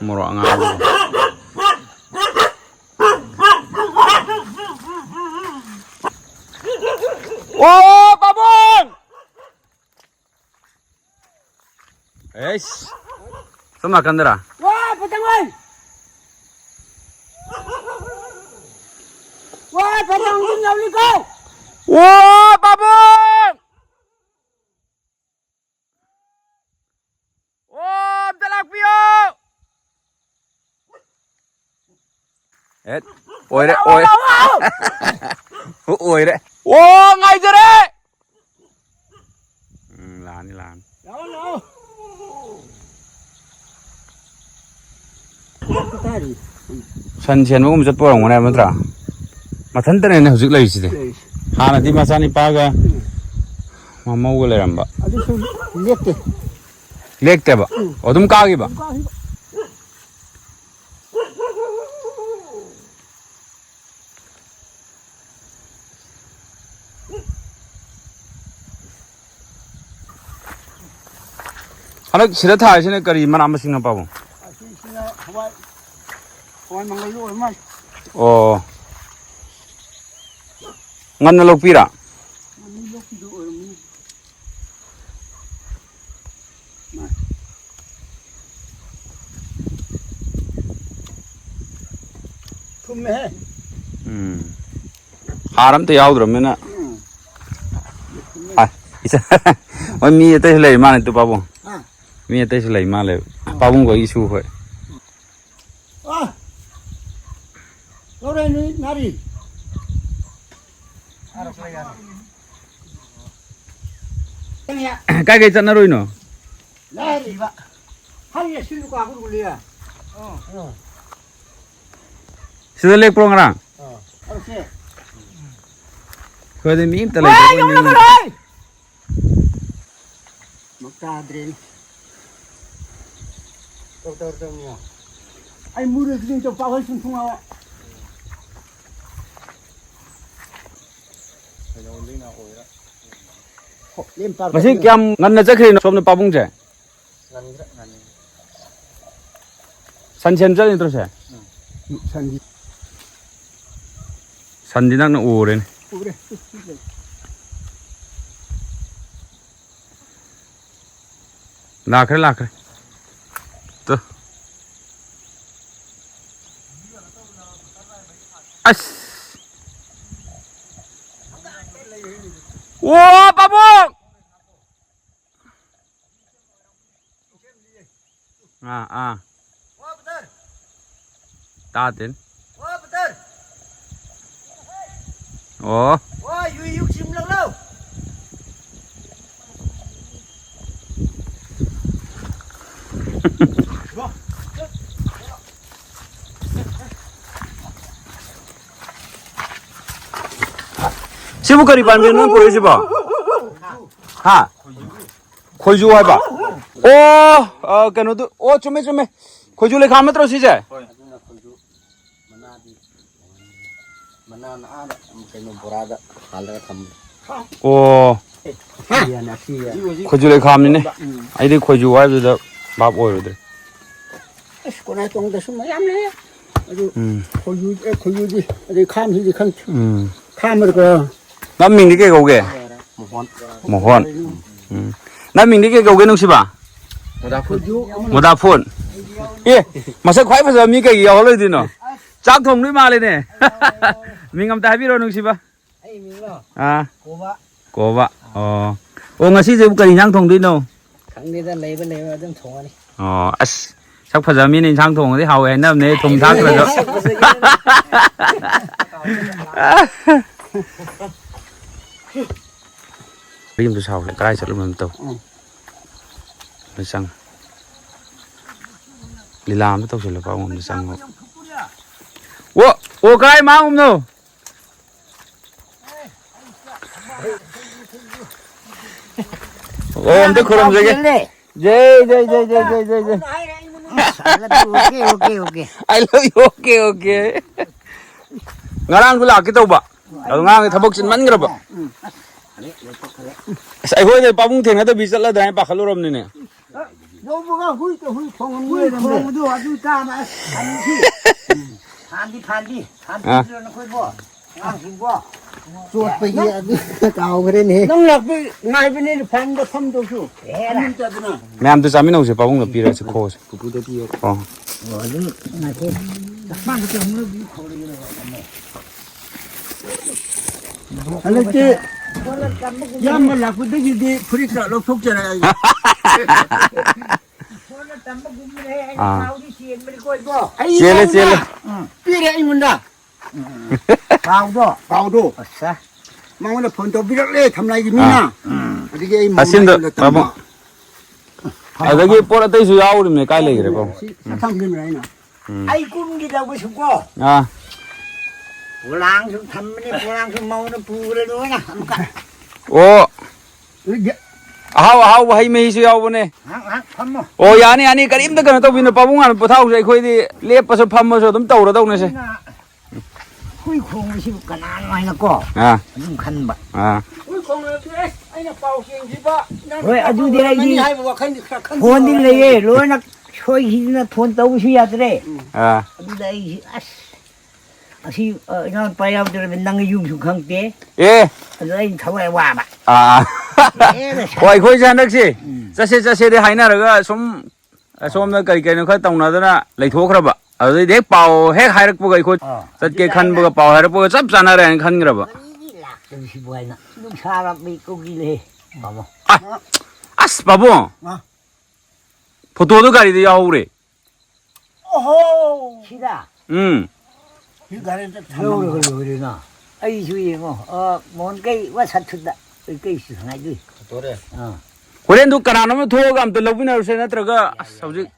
ꯃꯣꯔꯣꯛ ꯑꯉꯥꯡꯕꯗꯣ꯫ ꯑꯣ ꯄꯥꯕꯨꯡ! ꯑꯩꯁ! ꯇꯣꯝ ꯅꯥꯀꯟꯗꯔꯥ? ꯋꯥ, ꯄꯇꯪ ꯍꯣꯏ! ꯋꯥ, ꯄꯇꯪ ꯑꯗꯨꯝ ꯌꯧꯔꯤꯀꯣ! ꯑꯣ, ꯄꯥꯕꯨꯡ! ꯑꯣ, ꯑꯝꯇ ꯂꯥꯛꯄꯤꯌꯣ! ꯑꯦꯠ, ꯑꯣꯏꯔꯦ, ꯂꯥꯛꯑꯣ, ꯑꯣꯏꯔꯦ꯫ ꯂꯥꯛꯑꯣ, ꯂꯥꯛꯑꯣ! ꯑꯣꯏꯔꯦ꯫ ꯑꯣ, ꯉꯥꯏꯖꯔꯦ! ꯎꯝ, ꯂꯥꯛꯑꯅꯤ, ꯂꯥꯛꯑꯅꯤ꯫ ꯂꯥꯛꯑꯣ, ꯂꯥꯛꯑꯣ꯫ ꯁꯟ ꯁꯦꯟꯕꯒꯨꯝꯕ ꯆꯠꯄ ꯑꯣꯏꯔꯝꯒꯅꯦꯕ, ꯅꯠꯇ꯭ꯔꯥ? ꯃꯊꯟꯇꯅꯦꯅꯦ ꯍꯧꯖꯤꯛ ꯂꯩꯔꯤꯁꯤꯗꯤ꯫ ꯂꯩꯔꯤꯁꯤ꯫ ꯍꯥꯟꯅꯗꯤ ꯃꯆꯥꯅꯤꯄꯥꯒ ꯎꯝ꯫ ꯃꯃꯧꯒ ꯂꯩꯔꯝꯕ꯫ ꯑꯗꯨꯁꯨ ꯂꯦꯞꯇꯦ꯫ ꯂꯦꯛꯇꯦꯕ? ꯎꯝ꯫ ꯑꯣ, ꯑꯗꯨꯝ ꯀꯥꯈꯤꯕ? ꯑꯗꯨꯝ ꯀꯥꯈꯤꯕ꯫ ꯍꯟꯗꯛ ꯁꯤꯗ ꯊꯥꯔꯤꯁꯤꯅ ꯀꯔꯤ ꯃꯅꯥ ꯃꯁꯤꯡꯅꯣ, ꯄꯥꯕꯨꯡ? ꯑꯁꯤꯁꯤꯅ ꯍꯋꯥꯏ, ꯍꯋꯥꯏ ꯃꯪꯒꯜꯗꯨ ꯑꯣꯏꯔ ꯃꯥꯜꯂꯦ꯫ ꯑꯣ꯫ ꯉꯟꯅ ꯂꯣꯛꯄꯤꯔꯥ? ꯉꯟꯅ ꯂꯣꯛꯄꯤꯗꯨ ꯑꯣꯏꯔꯝꯅꯤ꯫ ꯃꯥ꯫ ꯊꯨꯝꯃꯦꯍꯦ꯫ ꯎꯝ꯫ ꯍꯥꯔ ꯑꯝꯇ ꯌꯥꯎꯗ꯭ꯔꯕꯅꯤꯅ꯫ ꯎꯝ꯫ ꯊꯨꯝꯃꯦ꯫ ꯑ, ꯏꯆꯥ-, ꯍꯣꯏ, ꯃꯤ ꯑꯇꯩꯁꯨ ꯂꯩ ꯃꯥꯜꯂꯦ, ꯇꯨ ꯄꯥꯕꯨꯡ꯫ ꯑꯥ꯫ ꯃꯤ ꯑꯇꯩꯁꯨ ꯂꯩ ꯃꯥꯜꯂꯦ꯫ ꯑꯥ꯫ ꯄꯥꯕꯨꯡ ꯈꯣꯏ, ꯏꯁꯨ ꯈꯣꯏ꯫ ꯑꯥ! ꯂꯧꯔꯦ, ꯅꯣꯏ ꯉꯥꯔꯤ꯫ ꯀꯥꯏ ꯀꯥꯏ ꯆꯠꯅꯔꯨꯏꯅꯣ? ꯉꯥꯔꯤꯕ꯫ ꯍꯥꯏꯌꯦ, ꯁꯤꯁꯨ ꯀꯥꯕ ꯎꯔꯦ꯫ ꯁꯤꯗ ꯂꯦꯛꯄ꯭ꯔꯣ ꯉꯔꯥꯡ? ꯑꯧꯁꯦ꯫ ꯑꯩꯈꯣꯏꯗꯤ ꯃꯤ ꯑꯝꯇ ꯂꯩꯇꯦ꯫ ꯃꯛ ꯇꯥꯗ꯭ꯔꯦꯅꯦ꯫ ꯇꯧ, ꯇꯧ, ꯇꯧ, ꯃꯤꯌꯥ꯫ ꯑꯩ ꯃꯨꯔꯨꯗ꯭ꯔꯤꯅꯦ, ꯇꯧ, ꯄꯥꯛꯍꯣꯏ ꯁꯨꯝ ꯊꯨꯡꯉꯥꯎꯑꯣ꯫ ꯂꯦꯝ ꯄꯥꯔ ꯉꯁꯤ ꯆꯠꯂꯦ꯫ ꯀꯌꯥꯝ ꯉꯟꯅ ꯆꯠꯈ꯭ꯔꯤꯅꯣ ꯁꯣꯝꯗ ꯄꯥꯕꯨꯡꯁꯦ? ꯉꯟꯈ꯭ꯔꯦ, ꯉꯟꯈ꯭ꯔꯦ꯫ ꯁꯟ ꯁꯦꯟ ꯆꯠꯂꯤ ꯅꯠꯇ꯭ꯔꯣ ꯁꯦ? ꯎꯝ꯫ ꯁꯟꯗꯤ꯫ ꯁꯟꯗꯤ ꯅꯪꯅ ꯎꯔꯦꯅꯦ꯫ ꯎꯔꯦ꯫ ꯂꯥꯛꯈ꯭ꯔꯦ, ꯂꯥꯛꯈ꯭ꯔꯦ꯫ ꯇꯨ꯫ ꯑꯁ꯫ ꯑꯣ, ꯄꯥꯕꯨꯡ! ꯑꯥ, ꯑꯥ꯫ ꯇꯥꯗꯦꯅꯦ꯫ ꯑꯣ꯫ ꯁꯤꯕꯨ ꯀꯔꯤ ꯄꯥꯝꯕꯤꯅꯣ ꯅꯪ ꯄꯨꯔꯛꯏꯁꯤꯕꯣ? ꯍꯥ? ꯈꯣꯏꯖꯨ ꯍꯥꯏꯕ? ꯑꯣ, ꯑ, ꯀꯩꯅꯣꯗꯨ, ꯑꯣ, ꯆꯨꯝꯃꯦ, ꯆꯨꯝꯃꯦ꯫ ꯈꯣꯏꯖꯨ ꯂꯩꯈꯥꯝ ꯅꯠꯇ꯭ꯔꯣ ꯁꯤꯁꯦ? ꯍꯣꯏ꯫ ꯑꯗꯨꯅ ꯈꯣꯏꯖꯨ ꯃꯅꯥꯗꯤ, ꯃꯅꯥꯅ ꯑꯥꯗ ꯀꯩꯅꯣ ꯕꯣꯔꯥꯗ ꯍꯥꯜꯂꯒ ꯊꯝꯕ꯫ ꯑꯣ꯫ ꯑꯦ, ꯑꯁꯤ ꯌꯥꯅꯤ, ꯑꯁꯤ ꯌꯥꯅꯤ꯫ ꯈꯣꯏꯖꯨ ꯂꯩꯈꯥꯝꯅꯤꯅꯦ꯫ ꯎꯝ꯫ ꯑꯩꯗꯤ ꯈꯣꯏꯖꯨ ꯍꯥꯏꯕꯗꯨꯗ ꯚꯥꯞ ꯑꯣꯏꯔꯨꯗ꯭ꯔꯦ꯫ ꯑꯁ, ꯀꯣꯅꯥ ꯇꯣꯡꯗꯁꯨ ꯃꯌꯥꯝ ꯂꯩꯌꯦ꯫ ꯑꯗꯨ ꯎꯝ꯫ ꯈꯣꯏꯖꯨ, ꯑꯦ, ꯈꯣꯏꯖꯨꯗꯤ, ꯑꯗꯩ ꯈꯥꯝꯁꯤꯗꯤ ꯈꯪꯗꯦ꯫ ꯎꯝ꯫ ꯈꯥꯝꯃꯔꯀꯣ꯫ ꯅꯪ ꯃꯤꯡꯗꯤ ꯀꯩ ꯀꯧꯒꯦ? ꯃꯣꯍꯣꯟ꯫ ꯃꯣꯍꯣꯟ꯫ ꯎꯝ꯫ ꯅꯪ ꯃꯤꯡꯗꯤ ꯀꯩ ꯀꯧꯒꯦ, ꯅꯨꯡꯁꯤꯕ? ꯃꯣꯗꯥꯐꯨꯟ꯫ ꯃꯣꯗꯥꯐꯨꯟ꯫ ꯑꯦ, ꯃꯁꯛ ꯈ꯭ꯋꯥꯏ ꯐꯖꯕ ꯃꯤ ꯀꯩꯒꯤ ꯌꯥꯎꯍꯜꯂꯣꯏꯗꯣꯏꯅꯣ? ꯆꯥꯛ ꯊꯣꯡꯗꯣꯏ ꯃꯥꯜꯂꯦꯅꯦ꯫ ꯃꯤꯡ ꯑꯝꯇ ꯍꯥꯏꯕꯤꯔꯣ, ꯅꯨꯡꯁꯤꯕ꯫ ꯑꯩ ꯃꯤꯡꯂꯣ? ꯑꯥ꯫ ꯀꯣꯕ꯫ ꯀꯣꯕ꯫ ꯑꯣ꯫ ꯑꯣ, ꯉꯁꯤꯁꯤꯕꯨ ꯀꯔꯤ ꯏꯟꯖꯥꯡ ꯊꯣꯡꯗꯣꯏꯅꯣ? ꯈꯪꯗꯦꯗ, ꯂꯩꯕ ꯂꯩꯕ ꯑꯗꯨꯝ ꯊꯣꯡꯉꯅꯤ꯫ ꯑꯣ, ꯑꯁ, ꯁꯛ ꯐꯖꯕ ꯃꯤꯅ ꯏꯟꯁꯥꯡ ꯊꯣꯡꯉꯗꯤ ꯍꯥꯎꯋꯦ ꯍꯥꯏꯅꯕꯅꯦ, ꯊꯨꯝ ꯊꯥꯛꯇ꯭ꯔꯁꯨ꯫ ꯁꯛ ꯐꯖꯒꯦ꯫ ꯋꯥꯔꯤ ꯑꯝꯇ ꯁꯥꯎꯁꯦ, ꯀꯗꯥꯏ ꯆꯠꯂꯨꯕꯅꯣ ꯑꯝꯇ ꯇꯧ꯫ ꯎꯝ꯫ ꯑꯝꯇ ꯆꯪꯉꯨ꯫ ꯂꯤꯂꯥ ꯑꯝꯇ ꯇꯧꯁꯤꯜꯂꯨ, ꯄꯥꯕꯨꯡ ꯑꯝꯇ ꯆꯪꯉꯨ꯫ ꯑꯣ, ꯑꯣ, ꯀꯗꯥꯏ ꯃꯥꯡꯉꯨꯕꯅꯣ? ꯑꯣ, ꯑꯝꯇ ꯈꯨꯔꯨꯝꯖꯒꯦ꯫ ꯖꯩ, ꯖꯩ, ꯖꯩ, ꯖꯩ, ꯖꯩ, ꯖꯩ, ꯖꯩ꯫ Okay, okay, okay. I love you, okay, okay. ꯉꯔꯥꯡꯁꯨ ꯂꯥꯛꯀꯦ ꯇꯧꯕ, ꯑꯗꯣ ꯉꯔꯥꯡꯗꯤ ꯊꯕꯛ ꯆꯤꯟꯃꯟꯈ꯭ꯔꯕ꯫ ꯑꯁ, ꯑꯩꯈꯣꯏꯗ ꯄꯥꯕꯨꯡ ꯊꯦꯡꯅꯗꯕꯤ ꯆꯠꯂꯗ꯭ꯔꯥ ꯍꯥꯏꯅ ꯄꯥꯈꯠꯂꯨꯔꯕꯅꯤꯅꯦ꯫ ꯌꯧꯕꯒ ꯍꯨꯏ ꯇ-, ꯍꯨꯏ ꯈꯣꯡꯉꯝ ꯍꯨꯏ ꯂꯩꯔꯝꯃꯦ꯫ ꯈꯣꯡꯕꯗꯣ ꯑꯗꯨ ꯇꯥꯕ, ꯑꯁ, ꯐꯥꯟꯗꯤ, ꯐꯥꯟꯗꯤ, ꯑꯥ꯫ ꯐꯥꯟꯗꯤꯗ꯭ꯔꯣ ꯅꯈꯣꯏꯕꯣ? ꯑꯉꯥꯡꯁꯤꯡꯕꯣ? ꯆꯣꯠꯄꯒꯤ ꯑꯗꯨ ꯀꯥꯎꯈ꯭ꯔꯦꯅꯦ꯫ ꯅꯪ ꯂꯥꯛꯄꯤ ꯉꯥꯏꯕꯅꯤꯅꯦ, ꯐꯝꯗ ꯐꯝꯗꯧꯁꯨ꯫ ꯃꯌꯥꯝꯗ ꯆꯥꯃꯤꯟꯅꯧꯁꯦ, ꯄꯥꯕꯨꯡꯗ ꯄꯤꯔꯁꯤ, ꯈꯣꯁꯦ꯫ ꯄꯨꯄꯨꯗ ꯄꯤꯌꯣ꯫ ꯑꯣ꯫ ꯑꯣ, ꯑꯗꯨꯝ ꯉꯥꯏꯈꯣ꯫ ꯆꯥꯛꯄꯥꯟꯗ ꯇꯧꯍꯧꯅꯕꯗꯤ ꯈꯧꯔꯒꯦ꯫ ꯍꯟꯗꯛꯇꯤ ꯏꯌꯥꯝꯕ ꯂꯥꯛꯄꯗꯒꯤꯗꯤ ꯐꯨꯔꯤꯠꯀ ꯂꯧꯊꯣꯛꯆꯔꯛꯑꯒꯦ꯫ ꯑꯥ꯫ ꯑꯩ ꯆꯦꯜꯂꯦ, ꯄꯥꯎꯅ ꯆꯦꯜꯂꯦ꯫ ꯄꯤꯔꯦ ꯑꯩꯉꯣꯟꯗ꯫ ꯄꯥꯎꯗꯣ? ꯄꯥꯎꯗꯣ꯫ ꯑꯠꯁꯥ꯫ ꯃꯉꯣꯟꯗ ꯐꯣꯟ ꯇꯧꯕꯤꯔꯛꯂꯦ ꯊꯝꯂꯥꯏꯒꯤ ꯃꯤꯅ꯫ ꯑꯥ꯫ ꯑꯗꯒꯤ ꯑꯩ ꯃꯉꯣꯟꯗ ꯑꯁꯤꯟꯗ ꯊꯝꯕ꯫ ꯄꯥꯕꯨꯡ꯫ ꯑꯗꯒꯤ ꯄꯣꯠ ꯑꯇꯩꯁꯨ ꯌꯥꯎꯔꯤꯕꯅꯦ, ꯀꯥꯏ ꯂꯩꯈ꯭ꯔꯦ, ꯄꯥꯕꯨꯡ? ꯁꯤ ꯁꯠ ꯊꯝꯈꯤꯕꯅꯦ ꯑꯩꯅ꯫ ꯎꯝ꯫ ꯑꯩ ꯀꯨꯝꯈꯤꯗꯧꯕꯁꯨꯀꯣ꯫ ꯑꯥ꯫ ꯄꯣꯂꯥꯡꯁꯨ ꯊꯝꯕꯅꯦ, ꯄꯣꯂꯥꯡꯁꯨ ꯃꯧꯅ ꯄꯨꯈ꯭ꯔꯦ ꯂꯣꯏꯅ ꯑꯃꯨꯛꯀ꯫ ꯑꯣ꯫ ꯑꯗꯨꯗꯤ ꯑꯍꯥꯎ ꯑꯍꯥꯎꯕ ꯍꯩ ꯃꯍꯤꯁꯨ ꯌꯥꯎꯕꯅꯦ꯫ ꯉꯥꯏꯍꯥꯛ, ꯉꯥꯏꯍꯥꯛ ꯐꯝꯃꯣ꯫ ꯑꯣ, ꯌꯥꯅꯤ, ꯌꯥꯅꯤ, ꯀꯔꯤꯝꯇ ꯀꯩꯅꯣ ꯇꯧꯕꯤꯅꯨ, ꯄꯥꯕꯨꯡ ꯍꯥꯟꯅ ꯄꯣꯊꯥꯎꯁꯦ, ꯑꯩꯈꯣꯏꯗꯤ ꯂꯦꯞꯄꯁꯨ ꯐꯝꯃꯁꯨ ꯑꯗꯨꯝ ꯇꯧꯔꯗꯧꯅꯦꯁꯦ꯫ ꯑꯗꯨꯅ ꯍꯨꯏ ꯈꯣꯡꯕꯁꯤꯕꯨ ꯀꯅꯥꯅꯣ ꯍꯥꯏꯅꯀꯣ ꯑꯥ꯫ ꯑꯗꯨꯝ ꯈꯟꯕ꯫ ꯑꯥ꯫ ꯍꯨꯏ ꯈꯣꯡꯂꯛꯇꯦ, ꯑꯁ, ꯑꯩꯅ ꯄꯥꯎ ꯆꯦꯟꯈꯤꯕ, ꯅꯪ ꯍꯣꯏ, ꯑꯗꯨꯗꯤ ꯈꯣꯡꯂꯛꯑꯝꯃꯅꯤ ꯑꯩꯗꯤ ꯍꯥꯏꯕ ꯋꯥꯈꯜꯗꯤ ꯈꯔ ꯈꯟꯕ ꯐꯣꯟꯗꯤ ꯂꯩꯌꯦ, ꯂꯣꯏꯅ ꯁꯣꯏꯈꯤꯗꯅ ꯐꯣꯟ ꯇꯧꯕꯁꯨ ꯌꯥꯗ꯭ꯔꯦ꯫ ꯑꯥ꯫ ꯑꯗꯨꯗ ꯑꯩꯁꯤ, ꯑꯁ, ꯑꯁꯤ, ꯑ, ꯏꯅꯥꯎꯅꯨꯄꯥ ꯌꯥꯎꯗ꯭ꯔꯕꯅꯤ, ꯅꯪ ꯌꯨꯝꯁꯨ ꯈꯪꯗꯦ꯫ ꯑꯦ꯫ ꯑꯗꯨ ꯑꯩꯅ ꯊꯋꯥꯏ ꯋꯥꯕ꯫ ꯑꯥ꯫ ꯑꯦ, ꯍꯣꯏ, ꯑꯩꯈꯣꯏꯁꯦ ꯍꯟꯗꯛꯁꯦ ꯎꯝ꯫ ꯆꯠꯁꯦ ꯆꯠꯁꯦꯗꯤ ꯍꯥꯏꯅꯔꯒ ꯁꯨꯝ ꯑꯁꯣꯝꯗ ꯀꯔꯤ ꯀꯩꯅꯣ ꯈꯔ ꯇꯧꯅꯗꯅ ꯂꯩꯊꯣꯛꯈ꯭ꯔꯕ꯫ ꯑꯗꯨꯗꯩꯗꯤ ꯍꯦꯛ ꯄꯥꯎ ꯍꯦꯛ ꯍꯥꯏꯔꯛꯄꯒ ꯑꯩꯈꯣꯏ ꯑꯥ꯫ ꯆꯠꯀꯦ ꯑꯗꯨꯗ ꯑꯩꯅ ꯈꯟꯕꯒ ꯄꯥꯎ ꯍꯥꯏꯔꯛꯄꯒ ꯆꯞ ꯆꯥꯅꯔꯦ ꯍꯥꯏꯅ ꯈꯟꯈ꯭ꯔꯕ꯫ ꯀꯔꯤꯒꯤ ꯂꯥꯛꯇꯕꯁꯤꯕꯨ ꯍꯥꯏꯅ ꯅꯨꯡꯁꯥꯔ ꯃꯩ ꯀꯧꯒꯤ ꯂꯩ꯫ ꯄꯥꯕꯨꯡ꯫ ꯑ, ꯑꯁ, ꯄꯥꯕꯨꯡ꯫ ꯑ꯫ ꯐꯣꯇꯣꯗꯣ ꯒꯥꯔꯤꯗ ꯌꯥꯎꯍꯧꯔꯦ꯫ ꯑꯣꯍꯣ! ꯁꯤꯗ? ꯎꯝ꯫ ꯁꯤ ꯒꯥꯔꯤꯗ ꯊꯝꯃꯝꯃꯣ꯫ ꯂꯧꯔꯒ ꯂꯣꯏꯔꯦꯅ꯫ ꯑꯩꯁꯨ ꯌꯦꯡꯉꯣ꯫ ꯑ, ꯃꯣꯍꯟ ꯀꯩ ꯋꯥ ꯁꯠꯊꯨꯗ꯫ ꯑꯩ ꯀꯩꯁꯨ ꯁꯉꯥꯏꯗꯨꯏ꯫ ꯐꯣꯇꯣꯔꯦ? ꯑꯥ꯫ ꯍꯣꯔꯦꯟꯗꯨ ꯀꯅꯥꯅꯣꯝꯅ ꯊꯣꯛꯑꯒ ꯑꯝꯇ ꯂꯧꯃꯤꯟꯅꯔꯨꯁꯦ, ꯅꯠꯇ꯭ꯔꯒ, ꯑꯁ, ꯍꯧꯖꯤꯛ꯫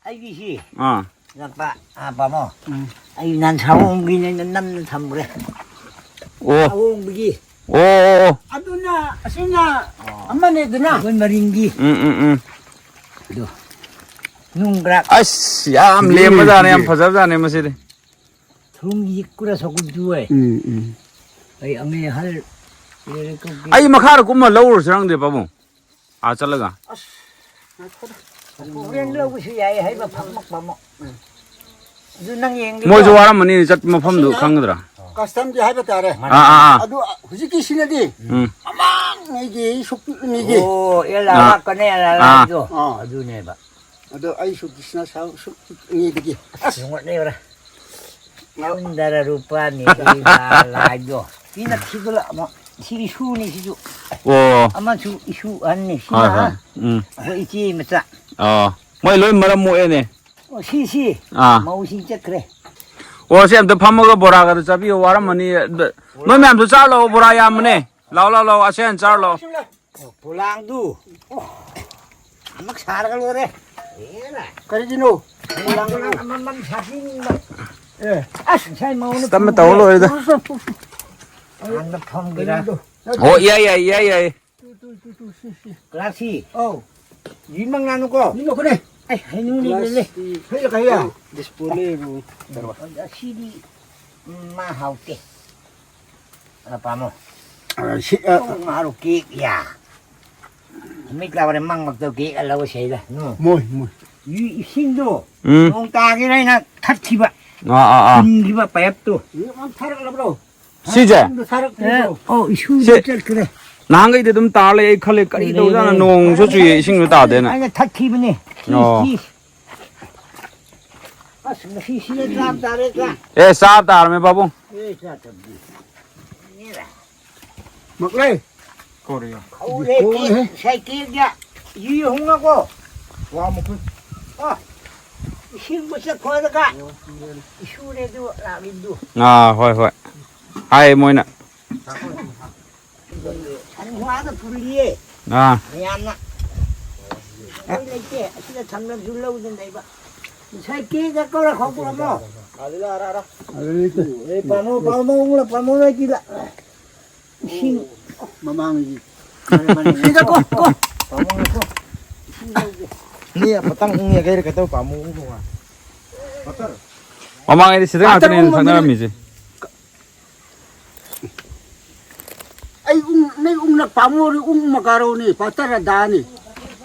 ꯑꯩꯒꯤꯁꯤ꯫ ꯑꯥ꯫ ꯂꯥꯛꯄ, ꯑꯥ, ꯄꯥꯃꯣ꯫ ꯎꯝ꯫ ꯑꯩ ꯅꯍꯥꯟ ꯁꯥꯑꯣꯝꯒꯤꯅꯦꯅ ꯅꯝꯅ ꯊꯝꯈ꯭ꯔꯦ꯫ ꯑꯣ꯫ ꯁꯥꯑꯣꯝꯒꯤ꯫ ꯑꯣ, ꯑꯣ, ꯑꯣ꯫ ꯑꯗꯨꯅ, ꯑꯁꯤꯅ ꯑꯃꯅꯦꯗꯅ꯫ ꯑꯩꯈꯣꯏ ꯃꯔꯤꯡꯒꯤ꯫ ꯎꯝ, ꯎꯝ, ꯎꯝ꯫ ꯑꯗꯣ꯫ ꯅꯨꯡ ꯈꯔ ꯑꯁ, ꯌꯥꯝ ꯂꯦꯝꯕꯖꯥꯠꯅꯦ, ꯌꯥꯝ ꯐꯖꯕꯖꯥꯠꯅꯦ ꯃꯁꯤꯗꯤ꯫ ꯊꯨꯝ ꯌꯤꯛꯀꯨꯔꯥ ꯁꯣꯛꯀꯨꯟ ꯆꯨꯋꯦ꯫ ꯎꯝ, ꯎꯝ꯫ ꯑꯩ ꯑꯃꯦ ꯍꯜ ꯂꯩꯔꯦ ꯀꯣꯛꯀꯤ꯫ ꯑꯩ ꯃꯈꯥꯗ ꯀꯨꯝꯃ ꯂꯧꯔꯨꯔꯁꯤꯔ ꯈꯪꯗꯦ, ꯄꯥꯕꯨꯡ꯫ ꯑꯥ ꯆꯠꯂꯒ꯫ ꯑꯁ, ꯉꯥꯏꯈꯣꯗ꯫ ꯍꯣꯔꯦꯟ ꯂꯧꯕꯁꯨ ꯌꯥꯏ ꯍꯥꯏꯕ ꯐꯪꯃꯛ ꯄꯥꯃꯣ꯫ ꯑꯗꯨ ꯅꯪ ꯌꯦꯡꯒꯦꯀꯣ? ꯃꯣꯏꯁꯨ ꯋꯥꯔꯝꯃꯅꯤ, ꯆꯠꯄ ꯃꯐꯝꯗꯨ ꯑꯁꯤꯅ ꯈꯪꯒꯗ꯭ꯔꯥ? ꯀꯁꯇꯝꯒꯤ ꯍꯥꯏꯕ ꯇꯥꯔꯦ꯫ ꯑꯥ, ꯑꯥ, ꯑꯥ꯫ ꯑꯗꯨ ꯍꯧꯖꯤꯛꯀꯤꯁꯤꯅꯗꯤ ꯎꯝ꯫ ꯃꯃꯥꯡꯉꯩꯒꯤ ꯁꯨꯛ ꯄꯤꯛꯅꯤꯒꯤ꯫ ꯑꯣ, ꯑꯦ, ꯑꯥ꯫ ꯂꯥꯛꯀꯅꯦ, ꯑꯥ꯫ ꯂꯥꯛꯀꯅꯦ꯫ ꯑꯥ꯫ ꯑꯗꯨꯅꯦꯕ꯫ ꯑꯗꯣ ꯑꯩꯁꯨ ꯀ꯭ꯔꯤꯁꯅ ꯁꯥꯎ ꯁꯨꯛ ꯄꯤꯛꯅꯤꯗꯒꯤ꯫ ꯑꯁ, ꯌꯦꯡꯉꯣꯅꯦ, ꯌꯦꯡꯉꯣꯅꯦ꯫ ꯁꯨꯟꯗꯔ ꯔꯨꯄꯥꯅꯤ ꯂꯥꯏꯗꯣ꯫ ꯁꯤꯅ ꯊꯤꯒꯠꯂꯛꯑꯕ꯫ ꯁꯤ ꯏꯁꯨꯅꯤ, ꯁꯤꯁꯨ꯫ ꯑꯣ꯫ ꯑꯃꯁꯨ ꯏꯁꯨ ꯑꯍꯟꯅꯤ꯫ ꯁꯤꯅ ꯍꯣꯏ, ꯍꯣꯏ꯫ ꯎꯝ꯫ ꯑꯩꯈꯣꯏ ꯏꯆꯦ ꯃꯆꯥ꯫ ꯑꯣ꯫ ꯃꯣꯏ ꯂꯣꯏ ꯃꯔꯝ ꯃꯣꯛꯑꯦꯅꯦ꯫ ꯑꯣ, ꯁꯤ, ꯁꯤ꯫ ꯑꯥ꯫ ꯃꯧꯁꯤꯡ ꯆꯠꯈ꯭ꯔꯦ꯫ ꯑꯣ, ꯁꯤ ꯑꯝꯇ ꯐꯝꯃꯒ ꯕꯣꯔꯥꯒꯗꯣ ꯆꯥꯕꯤꯌꯣ, ꯋꯥꯔꯝꯃꯅꯤ꯫ ꯅꯣꯏ ꯃꯌꯥꯝꯁꯨ ꯆꯥꯔ ꯂꯥꯛꯑꯣ, ꯕꯣꯔꯥ ꯌꯥꯝꯕꯅꯦ꯫ ꯂꯥꯛꯑꯣ, ꯂꯥꯛꯑꯣ, ꯂꯥꯛꯑꯣ, ꯑꯁꯦ ꯍꯥꯟꯅ ꯆꯥꯔ ꯂꯥꯛꯑꯣ꯫ ꯑꯣ, ꯄꯣꯂꯥꯡꯗꯨ꯫ ꯑꯣ, ꯑꯃꯨꯛ ꯁꯥꯔꯒ ꯂꯣꯏꯔꯦ꯫ ꯑꯦꯔꯥ꯫ ꯀꯔꯤꯒꯤꯅꯣ? ꯄꯣꯂꯥꯡ ꯑꯃꯃꯝ ꯁꯥꯕꯤꯅꯤꯡꯕ꯫ ꯑꯦ꯫ ꯑꯁ, ꯉꯁꯥꯏ ꯃꯧꯅ ꯑꯁ, ꯇꯞꯅ ꯇꯧꯔ ꯂꯣꯏꯔꯦꯗ꯫ ꯄꯨꯈ꯭ꯔꯦ꯫ ꯍꯥꯡꯗ ꯐꯝꯒꯦꯔꯥ? ꯀꯔꯤꯒꯤꯅꯣ? ꯍꯣ, ꯌꯥꯏ, ꯌꯥꯏ, ꯌꯥꯏ, ꯌꯥꯏ꯫ ꯇꯨ, ꯇꯨ, ꯇꯨ, ꯇꯨ, ꯁꯤ, ꯁꯤ꯫ ꯀ꯭ꯂꯥꯁꯁꯤ꯫ ꯑꯧ꯫ ꯌꯨꯝꯃꯛ ꯉꯥꯅꯨꯀꯣ? ꯌꯨꯝꯃꯛ ꯈꯨꯅꯦ꯫ ꯑꯩ, ꯍꯩꯅꯧꯅꯦ, ꯂꯦ, ꯂꯦ꯫ ꯀ꯭ꯂꯥꯁꯁꯤ꯫ ꯍꯩ ꯀꯩ ꯍꯥꯏꯌꯥ? ꯗꯤꯁꯄꯣꯅꯦꯕꯨ꯫ ꯑꯁꯤꯗꯤ, ꯎꯝ, ꯃꯥ ꯍꯥꯎꯇꯦ꯫ ꯑ, ꯄꯥꯝꯃꯣ꯫ ꯑ, ꯁꯤ, ꯑ, ꯇꯣꯛ ꯉꯥꯔꯣ ꯀꯦꯛ ꯌꯥ꯫ ꯃꯤꯠ ꯂꯥꯎꯔꯦ ꯃꯪ ꯃꯛꯇꯧ ꯀꯦꯛ ꯑꯂꯧ ꯁꯦꯗ꯫ ꯅꯣ꯫ ꯃꯣꯏ, ꯃꯣꯏ꯫ ꯏ-, ꯏꯁꯤꯡꯗꯣ ꯎꯝ꯫ ꯅꯣꯡ ꯇꯥꯒꯦꯔꯥ ꯍꯥꯏꯅ ꯊꯠꯈꯤꯕ꯫ ꯑꯥ, ꯑꯥ, ꯑꯥ꯫ ꯐꯨꯟꯈꯤꯕ ꯄꯥꯏꯞꯇꯣ꯫ ꯌꯨꯝ ꯑꯃ ꯊꯥꯔꯛꯂꯕ꯭ꯔꯣ? ꯁꯤꯁꯦ? ꯊꯥꯔꯛꯂꯕ꯭ꯔꯣ? ꯑꯦ, ꯑꯣ, ꯏꯁꯨ ꯁꯤ ꯆꯠꯈ꯭ꯔꯦ꯫ ꯅꯍꯥꯟꯈꯩꯗꯤ ꯑꯗꯨꯝ ꯇꯥꯔ ꯂꯩ, ꯑꯩ ꯈꯜꯂꯦ, ꯀꯔꯤ ꯂꯩ, ꯇꯧꯖꯥꯠꯅꯣ, ꯂꯩ꯫ ꯅꯣꯡꯁꯨ ꯆꯨꯏꯌꯦ, ꯏꯁꯤꯡꯁꯨ ꯇꯥꯗꯦꯅ꯫ ꯑꯩꯅ ꯊꯠꯈꯤꯕꯅꯦ꯫ ꯁꯤ, ꯑꯣ꯫ ꯁꯤ꯫ ꯑꯁ, ꯉꯁꯤ ꯁꯤꯅ ꯆꯥꯕ ꯇꯥꯔꯦ, ꯆꯥ꯫ ꯑꯦ, ꯆꯥꯕ ꯇꯥꯔꯃꯦ, ꯄꯥꯕꯨꯡ꯫ ꯑꯦ, ꯆꯥ ꯇꯕꯗꯤ꯫ ꯃꯛꯂꯩ꯫ ꯀꯣꯔꯤꯌꯥ꯫ ꯍꯧꯔꯦ, ꯀꯣꯔꯦ꯫ ꯀꯦꯛ, ꯉꯁꯥꯏ ꯀꯦꯛ ꯌꯥ-, ꯌꯨ ꯍꯨꯡꯉꯀꯣ꯫ ꯋꯥ ꯃꯈꯨꯟ꯫ ꯑ, ꯏꯁꯤꯡ ꯃꯁꯛ ꯈꯣꯏꯔꯒ꯫ ꯏꯁꯨꯅꯦ ꯑꯗꯨ ꯂꯥꯛꯂꯤꯕꯗꯨ꯫ ꯑꯥ, ꯍꯣꯏ, ꯍꯣꯏ꯫ ꯍꯥꯏ ꯃꯣꯏꯅ꯫ ꯁꯟ ꯍꯨꯋꯥꯗ ꯄꯨꯔꯤꯌꯦ꯫ ꯑꯥ꯫ ꯃꯌꯥꯝꯅ꯫ ꯑꯩ ꯂꯩꯇꯦ, ꯑꯁꯤꯗ ꯊꯝꯂꯕꯁꯨ ꯂꯧꯗꯅ ꯂꯩꯕ꯫ ꯉꯁꯥꯏ ꯀꯦꯛ ꯀꯧꯔ ꯈꯥꯎꯄꯨꯔꯝꯃꯣ꯫ ꯑꯗꯨꯗ ꯑꯔꯥ ꯑꯔꯥ꯫ ꯑꯗꯨꯗ ꯂꯩꯇꯦ꯫ ꯑꯦ, ꯄꯥꯝꯃꯣ, ꯄꯥꯝꯃꯣ, ꯄꯥꯝꯃꯣ ꯂꯩꯇꯤꯗ꯫ ꯏꯁꯤꯡ꯫ ꯃꯃꯥꯡꯒꯤ꯫ ꯃꯥꯅꯦ, ꯃꯥꯅꯦ꯫ ꯁꯤꯗ ꯀꯣ, ꯀꯣ꯫ ꯄꯥꯝꯃꯣ, ꯀꯣ꯫ ꯏꯁꯤꯡ ꯂꯧꯒꯦ꯫ ꯅꯤ ꯄꯇꯪ ꯏꯪꯉꯦ ꯀꯩꯔ ꯀꯩꯇꯧ ꯄꯥꯝꯃꯣ ꯎꯪꯉꯣ꯫ ꯃꯃꯥꯡꯉꯩꯗꯤ ꯁꯤꯗ ꯉꯥꯛꯇꯅꯦ ꯄꯥꯇꯔ ꯎꯪꯕ ꯊꯛꯅꯔꯝꯃꯤꯁꯦ꯫ ꯑꯩ ꯎꯪ, ꯅꯣꯏ ꯎꯪꯅ ꯄꯥꯝꯃꯨꯔꯤ ꯎꯪ ꯃꯀꯥꯔꯣꯅꯤ, ꯄꯥꯇꯔ ꯗꯥꯅꯤ꯫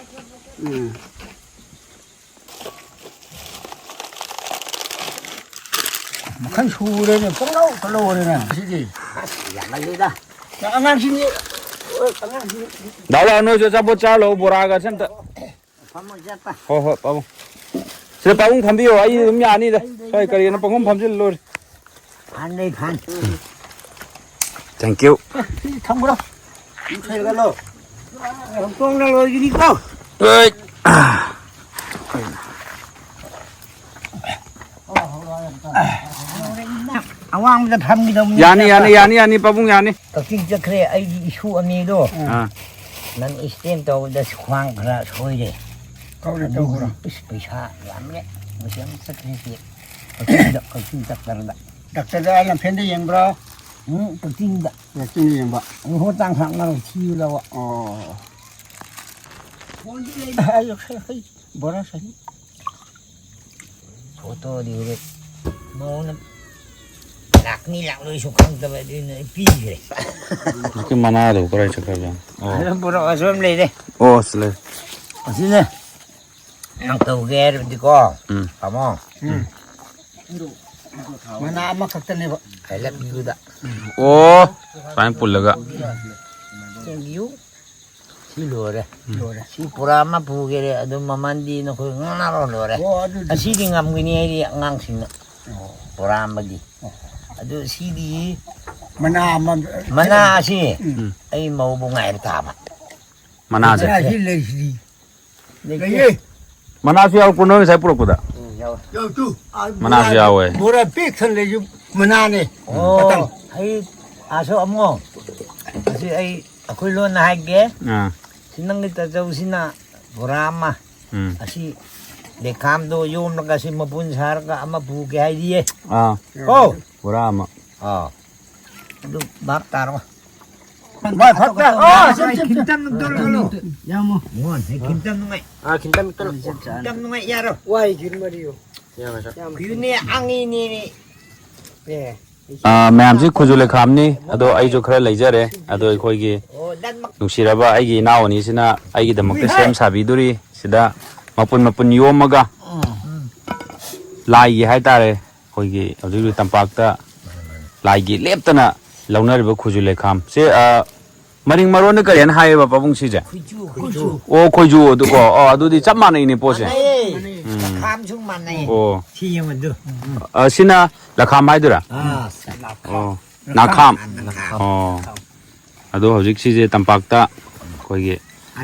ꯎꯝ꯫ ꯃꯈꯜ ꯁꯨꯔꯦꯅꯦ, ꯄꯪꯂꯧ ꯇ ꯂꯧꯔꯦꯅꯦ ꯉꯁꯤꯗꯤ꯫ ꯑꯁ, ꯌꯥꯝꯃꯜꯂꯤꯗ꯫ ꯑꯉꯥꯡꯁꯤꯡꯗꯤ, ꯑꯉꯥꯡꯁꯤꯡꯗꯤ ꯗꯥ ꯂꯥꯎ, ꯅꯣꯏꯁꯨ ꯑꯆꯥꯄꯣꯠ ꯆꯥꯔ ꯂꯥꯛꯑꯣ, ꯕꯣꯔꯥꯒꯁꯦ ꯑꯝꯇ꯫ ꯐꯝꯃꯣ ꯆꯠꯄ꯫ ꯍꯣꯏ ꯍꯣꯏ, ꯄꯥꯕꯨꯡ꯫ ꯁꯤꯗ ꯄꯥꯕꯨꯡ ꯐꯝꯕꯤꯌꯣ, ꯑꯩ ꯑꯗꯨꯝ ꯌꯥꯅꯤꯗ꯫ ꯁ꯭ꯋꯥꯏ ꯀꯔꯤꯅꯣ ꯄꯪꯐꯝ ꯐꯝꯖꯤꯜꯂ ꯂꯣꯏꯔꯦ꯫ ꯐꯥꯟꯗꯩ ꯐꯥꯟ꯫ Thank you꯫ ꯁꯤ ꯊꯝꯈ꯭ꯔꯣ꯫ ꯁꯤ ꯊꯩꯒꯠꯂꯣ꯫ ꯍꯧꯗꯣꯡꯅ ꯂꯣꯏꯒꯤꯅꯤꯀꯣ꯫ ꯑꯩ꯫ ꯑꯋꯥꯡꯕꯗ ꯐꯝꯈꯤꯗꯧꯅꯤ꯫ ꯌꯥꯅꯤ, ꯌꯥꯅꯤ, ꯌꯥꯅꯤ, ꯌꯥꯅꯤ, ꯄꯥꯕꯨꯡ ꯌꯥꯅꯤ꯫ ꯀꯛꯆꯤꯡ ꯆꯠꯈ꯭ꯔꯦ ꯑꯩꯒꯤ ꯏꯁꯨ ꯑꯅꯤꯗꯣ꯫ ꯑꯥ꯫ ꯅꯟ ꯏꯁꯇꯦꯟ ꯇꯧꯕꯗ ꯈ꯭ꯋꯥꯡ ꯈꯔ ꯁꯣꯏꯔꯦ꯫ ꯇꯧꯔꯦ, ꯇꯧꯈ꯭ꯔꯣ꯫ ꯏꯁ, ꯄꯩꯁꯥ ꯌꯥꯝꯃꯦ꯫ ꯃꯁꯤ ꯑꯃ ꯆꯠꯈ꯭ꯔꯦ ꯁꯤ꯫ ꯀꯛꯆꯤꯡꯗ, ꯀꯛꯆꯤꯡ ꯆꯠꯈ꯭ꯔꯒ꯫ ꯗꯥꯛꯇꯔꯗ ꯂꯝꯐꯦꯟꯗ ꯌꯦꯡꯕ꯭ꯔꯣ? ꯎꯝ, ꯀꯛꯆꯤꯡꯗ꯫ ꯀꯛꯆꯤꯡꯗ ꯌꯦꯡꯕ꯫ ꯎꯝ, ꯍꯣ, ꯇꯥꯡ ꯈꯥꯛ ꯉꯥꯔꯣ ꯊꯤꯕ ꯂꯥꯛꯑꯣ꯫ ꯑꯣ꯫ ꯐꯣꯟꯗꯤ ꯂꯩ꯫ ꯑꯩ ꯈꯔ, ꯈꯔ ꯕꯣꯔꯥ ꯁꯥꯅꯤ꯫ ꯐꯣꯇꯣꯗꯤ ꯍꯧꯖꯤꯛ ꯃꯉꯣꯟꯗ ꯂꯥꯛꯅꯤ ꯂꯥꯛꯂꯣꯏꯁꯨ ꯈꯪꯗꯕ ꯑꯗꯨꯅ ꯑꯩ ꯄꯤꯈ꯭ꯔꯦ꯫ ꯍꯧꯖꯤꯛꯀꯤ ꯃꯅꯥꯗꯣ ꯀꯗꯥꯏ ꯆꯠꯈ꯭ꯔꯖꯥꯠꯅꯣ? ꯑꯣ꯫ ꯑꯗꯨꯝ ꯄꯨꯔꯛꯑꯣ, ꯑꯁꯣꯝ ꯂꯩꯔꯦ꯫ ꯑꯣ, ꯁꯤ ꯂꯩ꯫ ꯑꯁꯤꯅꯦ꯫ ꯅꯪ ꯇꯧꯒꯦ ꯍꯥꯏꯔꯕꯗꯤꯀꯣ, ꯎꯝ꯫ ꯇꯥꯃꯣ, ꯎꯝ꯫ ꯃꯅꯥ ꯑꯃꯈꯛꯇꯅꯦꯕ꯫ ꯍꯥꯏꯂꯞ ꯌꯨꯗ꯫ ꯑꯣ, ꯁꯨꯃꯥꯏꯅ ꯄꯨꯜꯂꯒ꯫ ꯌꯨ꯫ ꯁꯤ ꯂꯣꯏꯔꯦ꯫ ꯂꯣꯏꯔꯦ꯫ ꯁꯤ ꯄꯨꯔꯥ ꯑꯃ ꯄꯨꯒꯦꯔꯦ, ꯑꯗꯨꯝ ꯃꯃꯜꯗꯤ ꯅꯈꯣꯏ ꯉꯥꯡꯅꯔꯣ ꯂꯣꯏꯔꯦ꯫ ꯑꯣ, ꯑꯗꯨꯗꯤ꯫ ꯑꯁꯤꯗꯤ ꯉꯝꯒꯅꯤ ꯍꯥꯏꯗꯤ ꯑꯉꯥꯡꯁꯤꯡꯅ꯫ ꯑꯣ꯫ ꯄꯨꯔꯥ ꯑꯃꯗꯤ꯫ ꯑꯗꯨ ꯁꯤꯗꯤ ꯃꯅꯥ ꯑꯃ꯫ ꯃꯅꯥ ꯑꯁꯤ ꯎꯝ꯫ ꯑꯩ ꯃꯧꯕꯨ ꯉꯥꯏꯕ ꯇꯥꯕ꯫ ꯃꯅꯥꯁꯦ꯫ ꯃꯅꯥ ꯁꯤ ꯂꯩꯁꯤꯗꯤ꯫ ꯂꯩꯇꯦ꯫ ꯂꯩꯌꯦ꯫ ꯃꯅꯥꯁꯨ ꯌꯥꯎꯔꯛꯄ꯭ꯔꯣ ꯅꯣꯏ ꯉꯁꯥꯏ ꯄꯨꯔꯛꯄꯗ? ꯎꯝ, ꯌꯥꯎꯋꯦ꯫ ꯌꯥꯎꯇꯨ꯫ ꯑꯥ, ꯃꯅꯥꯁꯨ ꯌꯥꯎꯋꯦ꯫ ꯕꯣꯔꯥ ꯄꯤꯛ ꯊꯟ ꯂꯩꯁꯨ ꯃꯅꯥꯅꯦ꯫ ꯑꯣ, ꯃꯇꯝ꯫ ꯑꯩ ꯑꯁꯨ ꯑꯃꯨꯛ꯫ ꯑꯁꯤ ꯑꯩ ꯑꯩꯈꯣꯏ ꯂꯣꯟꯅ ꯍꯥꯏꯒꯦ꯫ ꯑꯥ꯫ ꯁꯤ ꯅꯪꯒꯤ ꯇꯥꯆꯧꯁꯤꯅ ꯕꯣꯔꯥ ꯑꯃ꯫ ꯎꯝ꯫ ꯑꯁꯤ ꯂꯩꯈꯥꯝꯗꯣ ꯌꯣꯝꯂꯒ ꯁꯤ ꯃꯄꯨꯟ ꯁꯥꯔꯒ ꯑꯃ ꯄꯨꯒꯦ ꯍꯥꯏꯔꯤꯌꯦ꯫ ꯑꯥ꯫ ꯀꯣ? ꯕꯣꯔꯥ ꯑꯃ꯫ ꯑꯥ꯫ ꯑꯗꯨ ꯚꯥꯞ ꯇꯥꯔꯣ꯫ ꯚꯥꯏ, ꯚꯥꯞ ꯇꯥ-, ꯑꯥ, ꯁꯦꯝ, ꯁꯦꯝ, ꯁꯦꯝ꯫ ꯈꯤꯇꯪ ꯇꯧꯔꯒꯅꯨ꯫ ꯌꯥꯝꯃꯣ꯫ ꯃꯣꯍꯟ, ꯁꯤ ꯈꯤꯇꯪ ꯅꯨꯡꯉꯥꯏ꯫ ꯑꯥ, ꯈꯤꯇꯪ ꯇꯧꯔꯣ꯫ ꯈꯤꯇꯪ ꯅꯨꯡꯉꯥꯏ, ꯌꯥꯔꯣ꯫ ꯋꯥꯏ ꯒꯤꯔ ꯃꯔꯤꯌꯣ꯫ ꯌꯥꯝꯃꯁꯨ꯫ ꯌꯥꯝ ꯀꯨꯏꯅꯦ, ꯑꯉꯤꯅꯦ꯫ ꯑꯦ꯫ ꯑꯥ, ꯃꯌꯥꯝꯁꯤ ꯈꯨꯖꯨ ꯂꯩꯈꯥꯝꯅꯤ꯫ ꯑꯗꯣ ꯑꯩꯁꯨ ꯈꯔ ꯂꯩꯖꯔꯦ꯫ ꯑꯗꯣ ꯑꯩꯈꯣꯏꯒꯤ ꯑꯣ, ꯅꯪꯃꯛ-, ꯅꯨꯡꯁꯤꯔꯕ ꯑꯩꯒꯤ ꯏꯅꯥꯎ ꯑꯅꯤꯁꯤꯅ ꯑꯩꯒꯤꯗꯃꯛꯇ ꯁꯦꯝ ꯁꯥꯕꯤꯗꯣꯔꯤ꯫ ꯁꯤꯗ ꯃꯄꯨꯟ ꯃꯄꯨꯟ ꯌꯣꯝꯃꯒ ꯎꯝ꯫ ꯂꯥꯏꯒꯤ ꯍꯥꯏꯇꯥꯔꯦ꯫ ꯑꯩꯈꯣꯏꯒꯤ ꯍꯧꯖꯤꯛ ꯍꯧꯖꯤꯛ ꯇꯝꯄꯥꯛꯇ ꯂꯥꯏꯒꯤ ꯂꯦꯞꯇꯅ ꯂꯧꯅꯔꯤꯕ ꯈꯨꯖꯨ ꯂꯩꯈꯥꯝ ꯁꯦ, ꯑ, ꯃꯔꯤꯡ ꯃꯔꯣꯟꯗ ꯀꯔꯤ ꯍꯥꯏꯅ ꯍꯥꯏꯌꯦꯕ, ꯄꯥꯕꯨꯡ, ꯁꯤꯁꯦ? ꯈꯨꯖꯨ꯫ ꯈꯨꯖꯨ꯫ ꯑꯣ, ꯈꯣꯏꯖꯨ꯫ ꯑꯗꯨꯀꯣ, ꯑꯣ, ꯑꯗꯨꯗꯤ ꯆꯞ ꯃꯥꯟꯅꯩꯅꯦ, ꯄꯣꯠꯁꯦ꯫ ꯃꯥꯟꯅꯩꯌꯦ꯫ ꯎꯝ꯫ ꯂꯈꯥꯝꯁꯨ ꯃꯥꯟꯅꯩ꯫ ꯑꯣ꯫ ꯁꯤ ꯌꯦꯡꯉꯨ ꯑꯗꯨ꯫ ꯑ, ꯁꯤꯅ ꯂꯈꯥꯝ ꯍꯥꯏꯗꯣꯏꯔꯥ? ꯑꯥ, ꯂꯈꯥꯝ꯫ ꯑꯣ, ꯅꯥꯈꯥꯝ꯫ ꯅꯥꯈꯥꯝ꯫ ꯑꯣ꯫ ꯑꯗꯣ ꯍꯧꯖꯤꯛ ꯁꯤꯁꯦ ꯇꯝꯄꯥꯛꯇ ꯑꯩꯈꯣꯏꯒꯤ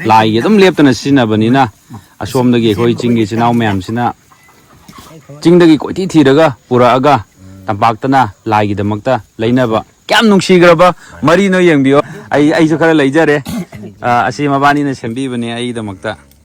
ꯂꯥꯏꯒꯤ ꯑꯗꯨꯝ ꯂꯦꯞꯇꯅ ꯁꯤꯖꯤꯟꯅꯕꯅꯤꯅ, ꯑꯁꯣꯝꯗꯒꯤ ꯑꯩꯈꯣꯏ ꯆꯤꯡꯒꯤ ꯏꯆꯤꯟ ꯏꯅꯥꯎ ꯃꯌꯥꯝꯁꯤꯅ ꯆꯤꯡꯗꯒꯤ ꯀꯣꯏꯊꯤ ꯊꯤꯔꯒ ꯄꯨꯔꯛꯑꯒ ꯇꯝꯄꯥꯛꯇꯅ ꯂꯥꯏꯒꯤꯗꯃꯛꯇ ꯂꯩꯅꯕ꯫ ꯀꯌꯥꯝ ꯅꯨꯡꯁꯤꯈ꯭ꯔꯕ ꯃꯔꯤꯅꯣ ꯌꯦꯡꯕꯤꯌꯣ꯫ ꯑꯩ, ꯑꯩꯁꯨ ꯈꯔ ꯂꯩꯖꯔꯦ꯫ ꯑ, ꯑꯁꯤ ꯃꯕꯥꯅꯤꯅ ꯁꯦꯝꯕꯤꯕꯅꯦ ꯑꯩꯒꯤꯗꯃꯛꯇ꯫